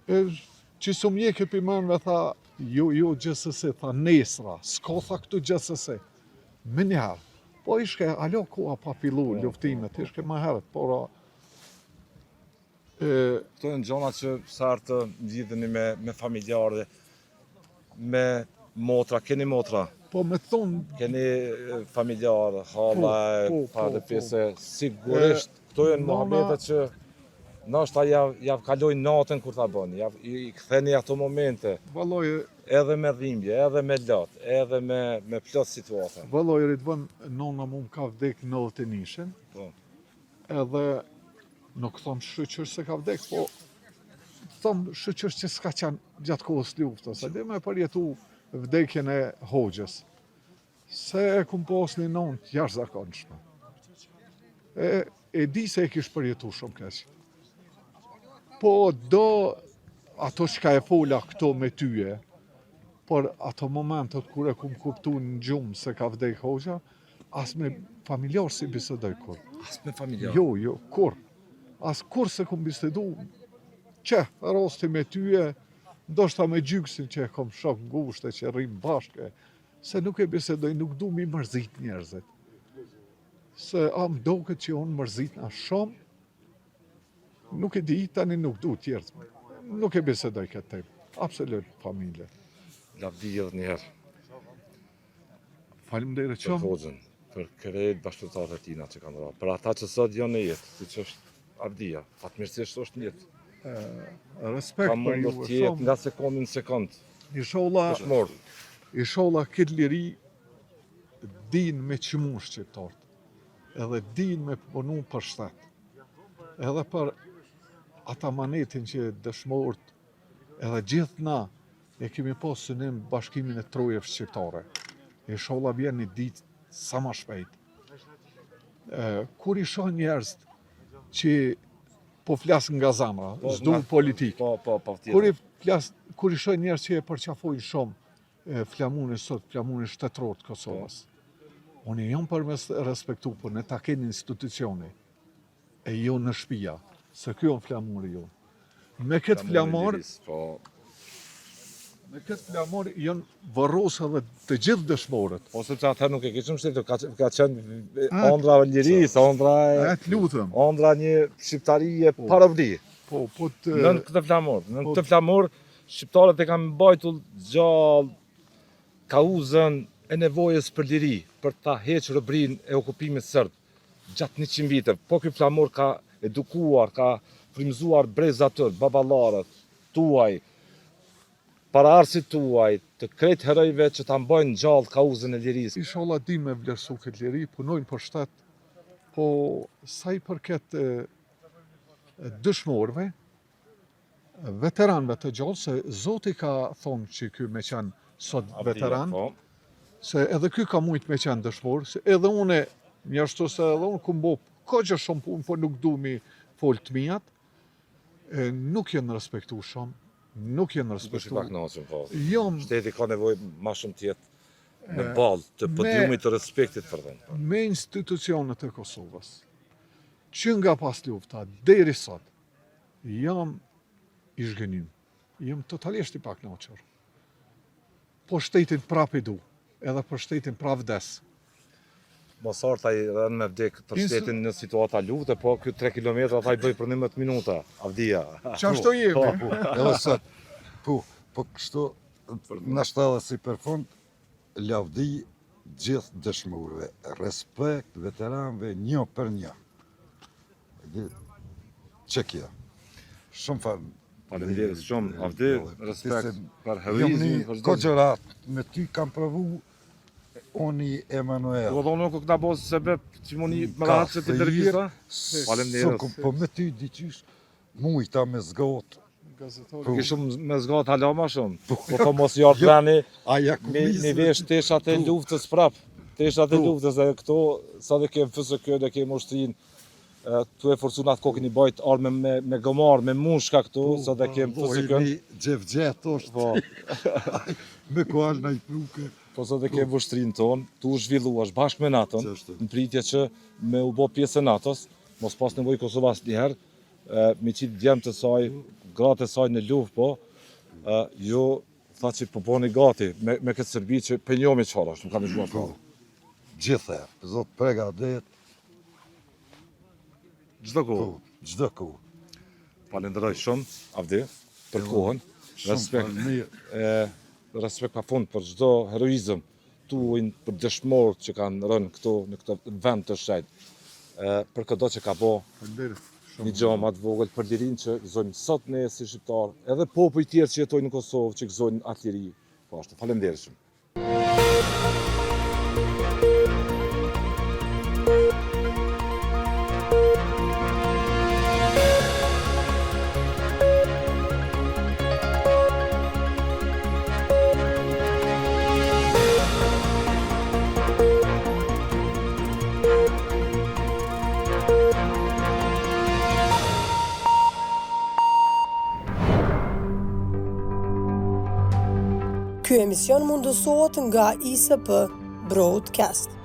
E, që së mjeke pi menve, tha, jo, jo, gjithsesi, tha, nesra, s'ka tha këtu gjithsesi. Menjëherë. Po ishke, alo koha pa fillu Po, luftimet, po, po, ishke ma herët, por e, Këto janë gjona që sa herë të mblidheni me, me familjarë, me motra, keni motra, po me thonë, keni e, familjarë, halla, Po, po, po, po, po, pjesë, sigurisht, këto janë Nona- muhabete që ndoshta ja, ja kalojnë natën kur ta bëni, ja, i, i ktheni ato momente, valloj, edhe me dhimbje, edhe me lot, edhe me, me plot situata. valloj Ridvan, nona mu më ka vdek në 91-shin, Po. edhe nuk thom shyqyr se ka vdek, po thom shyqyr që s'ka qenë gjatë kohës luftës, e di me përjetu vdekjen e hoxhës. Se e kum pas një nonë të jashtëzakonshme. E, e di se e kish përjetu shumë keq. Po do ato çka e fola këto me tyje, por ato momentet kur e kum kuptu në gjumë se ka vdek hoxha, as me familjar si bisedoj kur. As me familjarë. Jo, jo, kur. As kur se kum bisedu, që rasti me tyje, ndoshta me gjyksin që e kom shok ngushtë që rrim bashkë, se nuk e bisedoj, nuk du mi mërzit njerëzit. Se a më doket që unë mërzitna shumë, nuk e di, tani nuk du tjerë. Nuk e bisedoj këtë temë, absolut familje. Lavdi edhe një herë Faleminderit për shumë. hoxhën, për krejt bashkëpunëtorët e tina që kanë ra, për ata që sot janë në jetë, siç është Avdia, fatmirësisht është në jetë. Respekt Ka për mundur ju të jetë shumë. nga sekondi në sekond. Inshallah, Dëshmor. Inshallah këtë liri din me çmu shqiptarët. Edhe din me punu për shtet. Edhe për ata manetin që dëshmorët edhe gjithë na e kemi pas synim bashkimin e trojeve shqiptare. Inshallah vjen një ditë sa ma shpejt. E, kur i shoh njerëz që po flas nga zemra, Po, s'du nga- politikë. Po, po, po, Kur i flas, kur i shoh njerëz që e përqafojnë shumë e, flamurin sot, flamurin shtetëror të Kosovës. Unë jam për me respektu, po në ta kenë institucioni, e jo në shtëpia, se ky është flamuri jonë. Me këtë flamur, Po, me këtë flamur janë varros edhe të gjithë dëshmorët. po sepse atëherë nuk e kishim shtetu, ka, ka qenë A, ondra e lirisë, ondra E e të lutem. ondra një shqiptarie pa robëri. Po, po të Nën këtë flamur, nën po- këtë flamur shqiptarët e kanë mbajtur gjallë kauzën e nevojës për liri, për ta hequr robërinë e okupimit serb gjatë 100 viteve. Po ky flamur ka edukuar, ka frymëzuar breza tërë, baballarët tuaj, paraardhësit tuaj, të krejt herojve që ta mbajnë gjallë kauzën e lirisë. Inshallah di me vlerësu këtë liri, punojnë për shtet, po sa i përket e, e, dëshmorëve, veteranëve të gjallë, se Zoti ka thonë që ky me qenë sot veteran, Po, se edhe ky ka mujt me qenë dëshmor, se edhe une, njashtu se edhe unë kum bo kogjë shumë punë, po nuk du mi fol të mijat, e, nuk janë respektu shumë, nuk janë nuk është i respektu. pakënaqur, po. Jam Shteti ka nevojë ma shumë të jetë në ballë të me- podiumit të respektit për dhënë. me institucionet e Kosovës, që nga pas lufta deri sot, jam i zhgënjym. Jam totalisht i pakënaqur. Po shtetin prap i du, edhe për shtetin prap vdes. Mos arta i rënë me vdek për Insu- shtetin në situata lufte, po ky 3 kilometra ata i bëj për 11 minuta, Avdia. Qashtu jemi. Po, edhe sot. Po, po kështu, nashta edhe si për fund, Lavdi gjithë dëshmorëve, respekt veteranëve një për një. Që kjo. Shumë falë. Faleminderit shumë, Avdi, respekt për heroizmin, për çdo. Kogjërat, me ty kam provu Oni Emanuel. Po thonë nuk ka bo sebep që muni me rahat që intervista. Faleminderit. Po me ty diqysh mujta me zgot. Gazetar. Po. Shumë me zgat hala ma shumë. Po, po po mos jarë jo, plani. Me me vesh teshat e po. luftës prap. Teshat e po. luftës edhe këto, sa dhe kem FSK, dhe kem ushtrinë, tu e forcu në atë kohë keni bajt armë me, me gomar, me mushka këtu, po, sa dhe kem FSK. Po, i xhevxhet është. Po. me kual në i pruke. Po sot e kem ushtrinë tonë, tu u zhvillu është bashkë me NATO-n, në pritje që me u bo pjesë e NATO-s, mos pas nevojë Kosova asnjëherë, me qitë djemtë e saj, gratë e saj në luftë, po, ju tha që po boni gati me, me këtë Serbi që pe njomi çfarë është, nuk kam dëgjuar po. Gjithë, zot prega det. Çdo kohë. Po, çdo kohë. Falenderoj shumë Avdi për kohën. Respekt. E respekt pa fund për çdo heroizëm tuajin për dëshmorët që kanë rënë këtu në këtë vend të shenjtë. Për këdo që ka bo një gjë më të vogël për lirinë që gëzojmë sot ne si shqiptar, edhe popuj tjerë që jetojnë në Kosovë që gëzojnë atë liri. Po ashtu, faleminderit shumë. Ky emision mundësohet nga ISP Broadcast.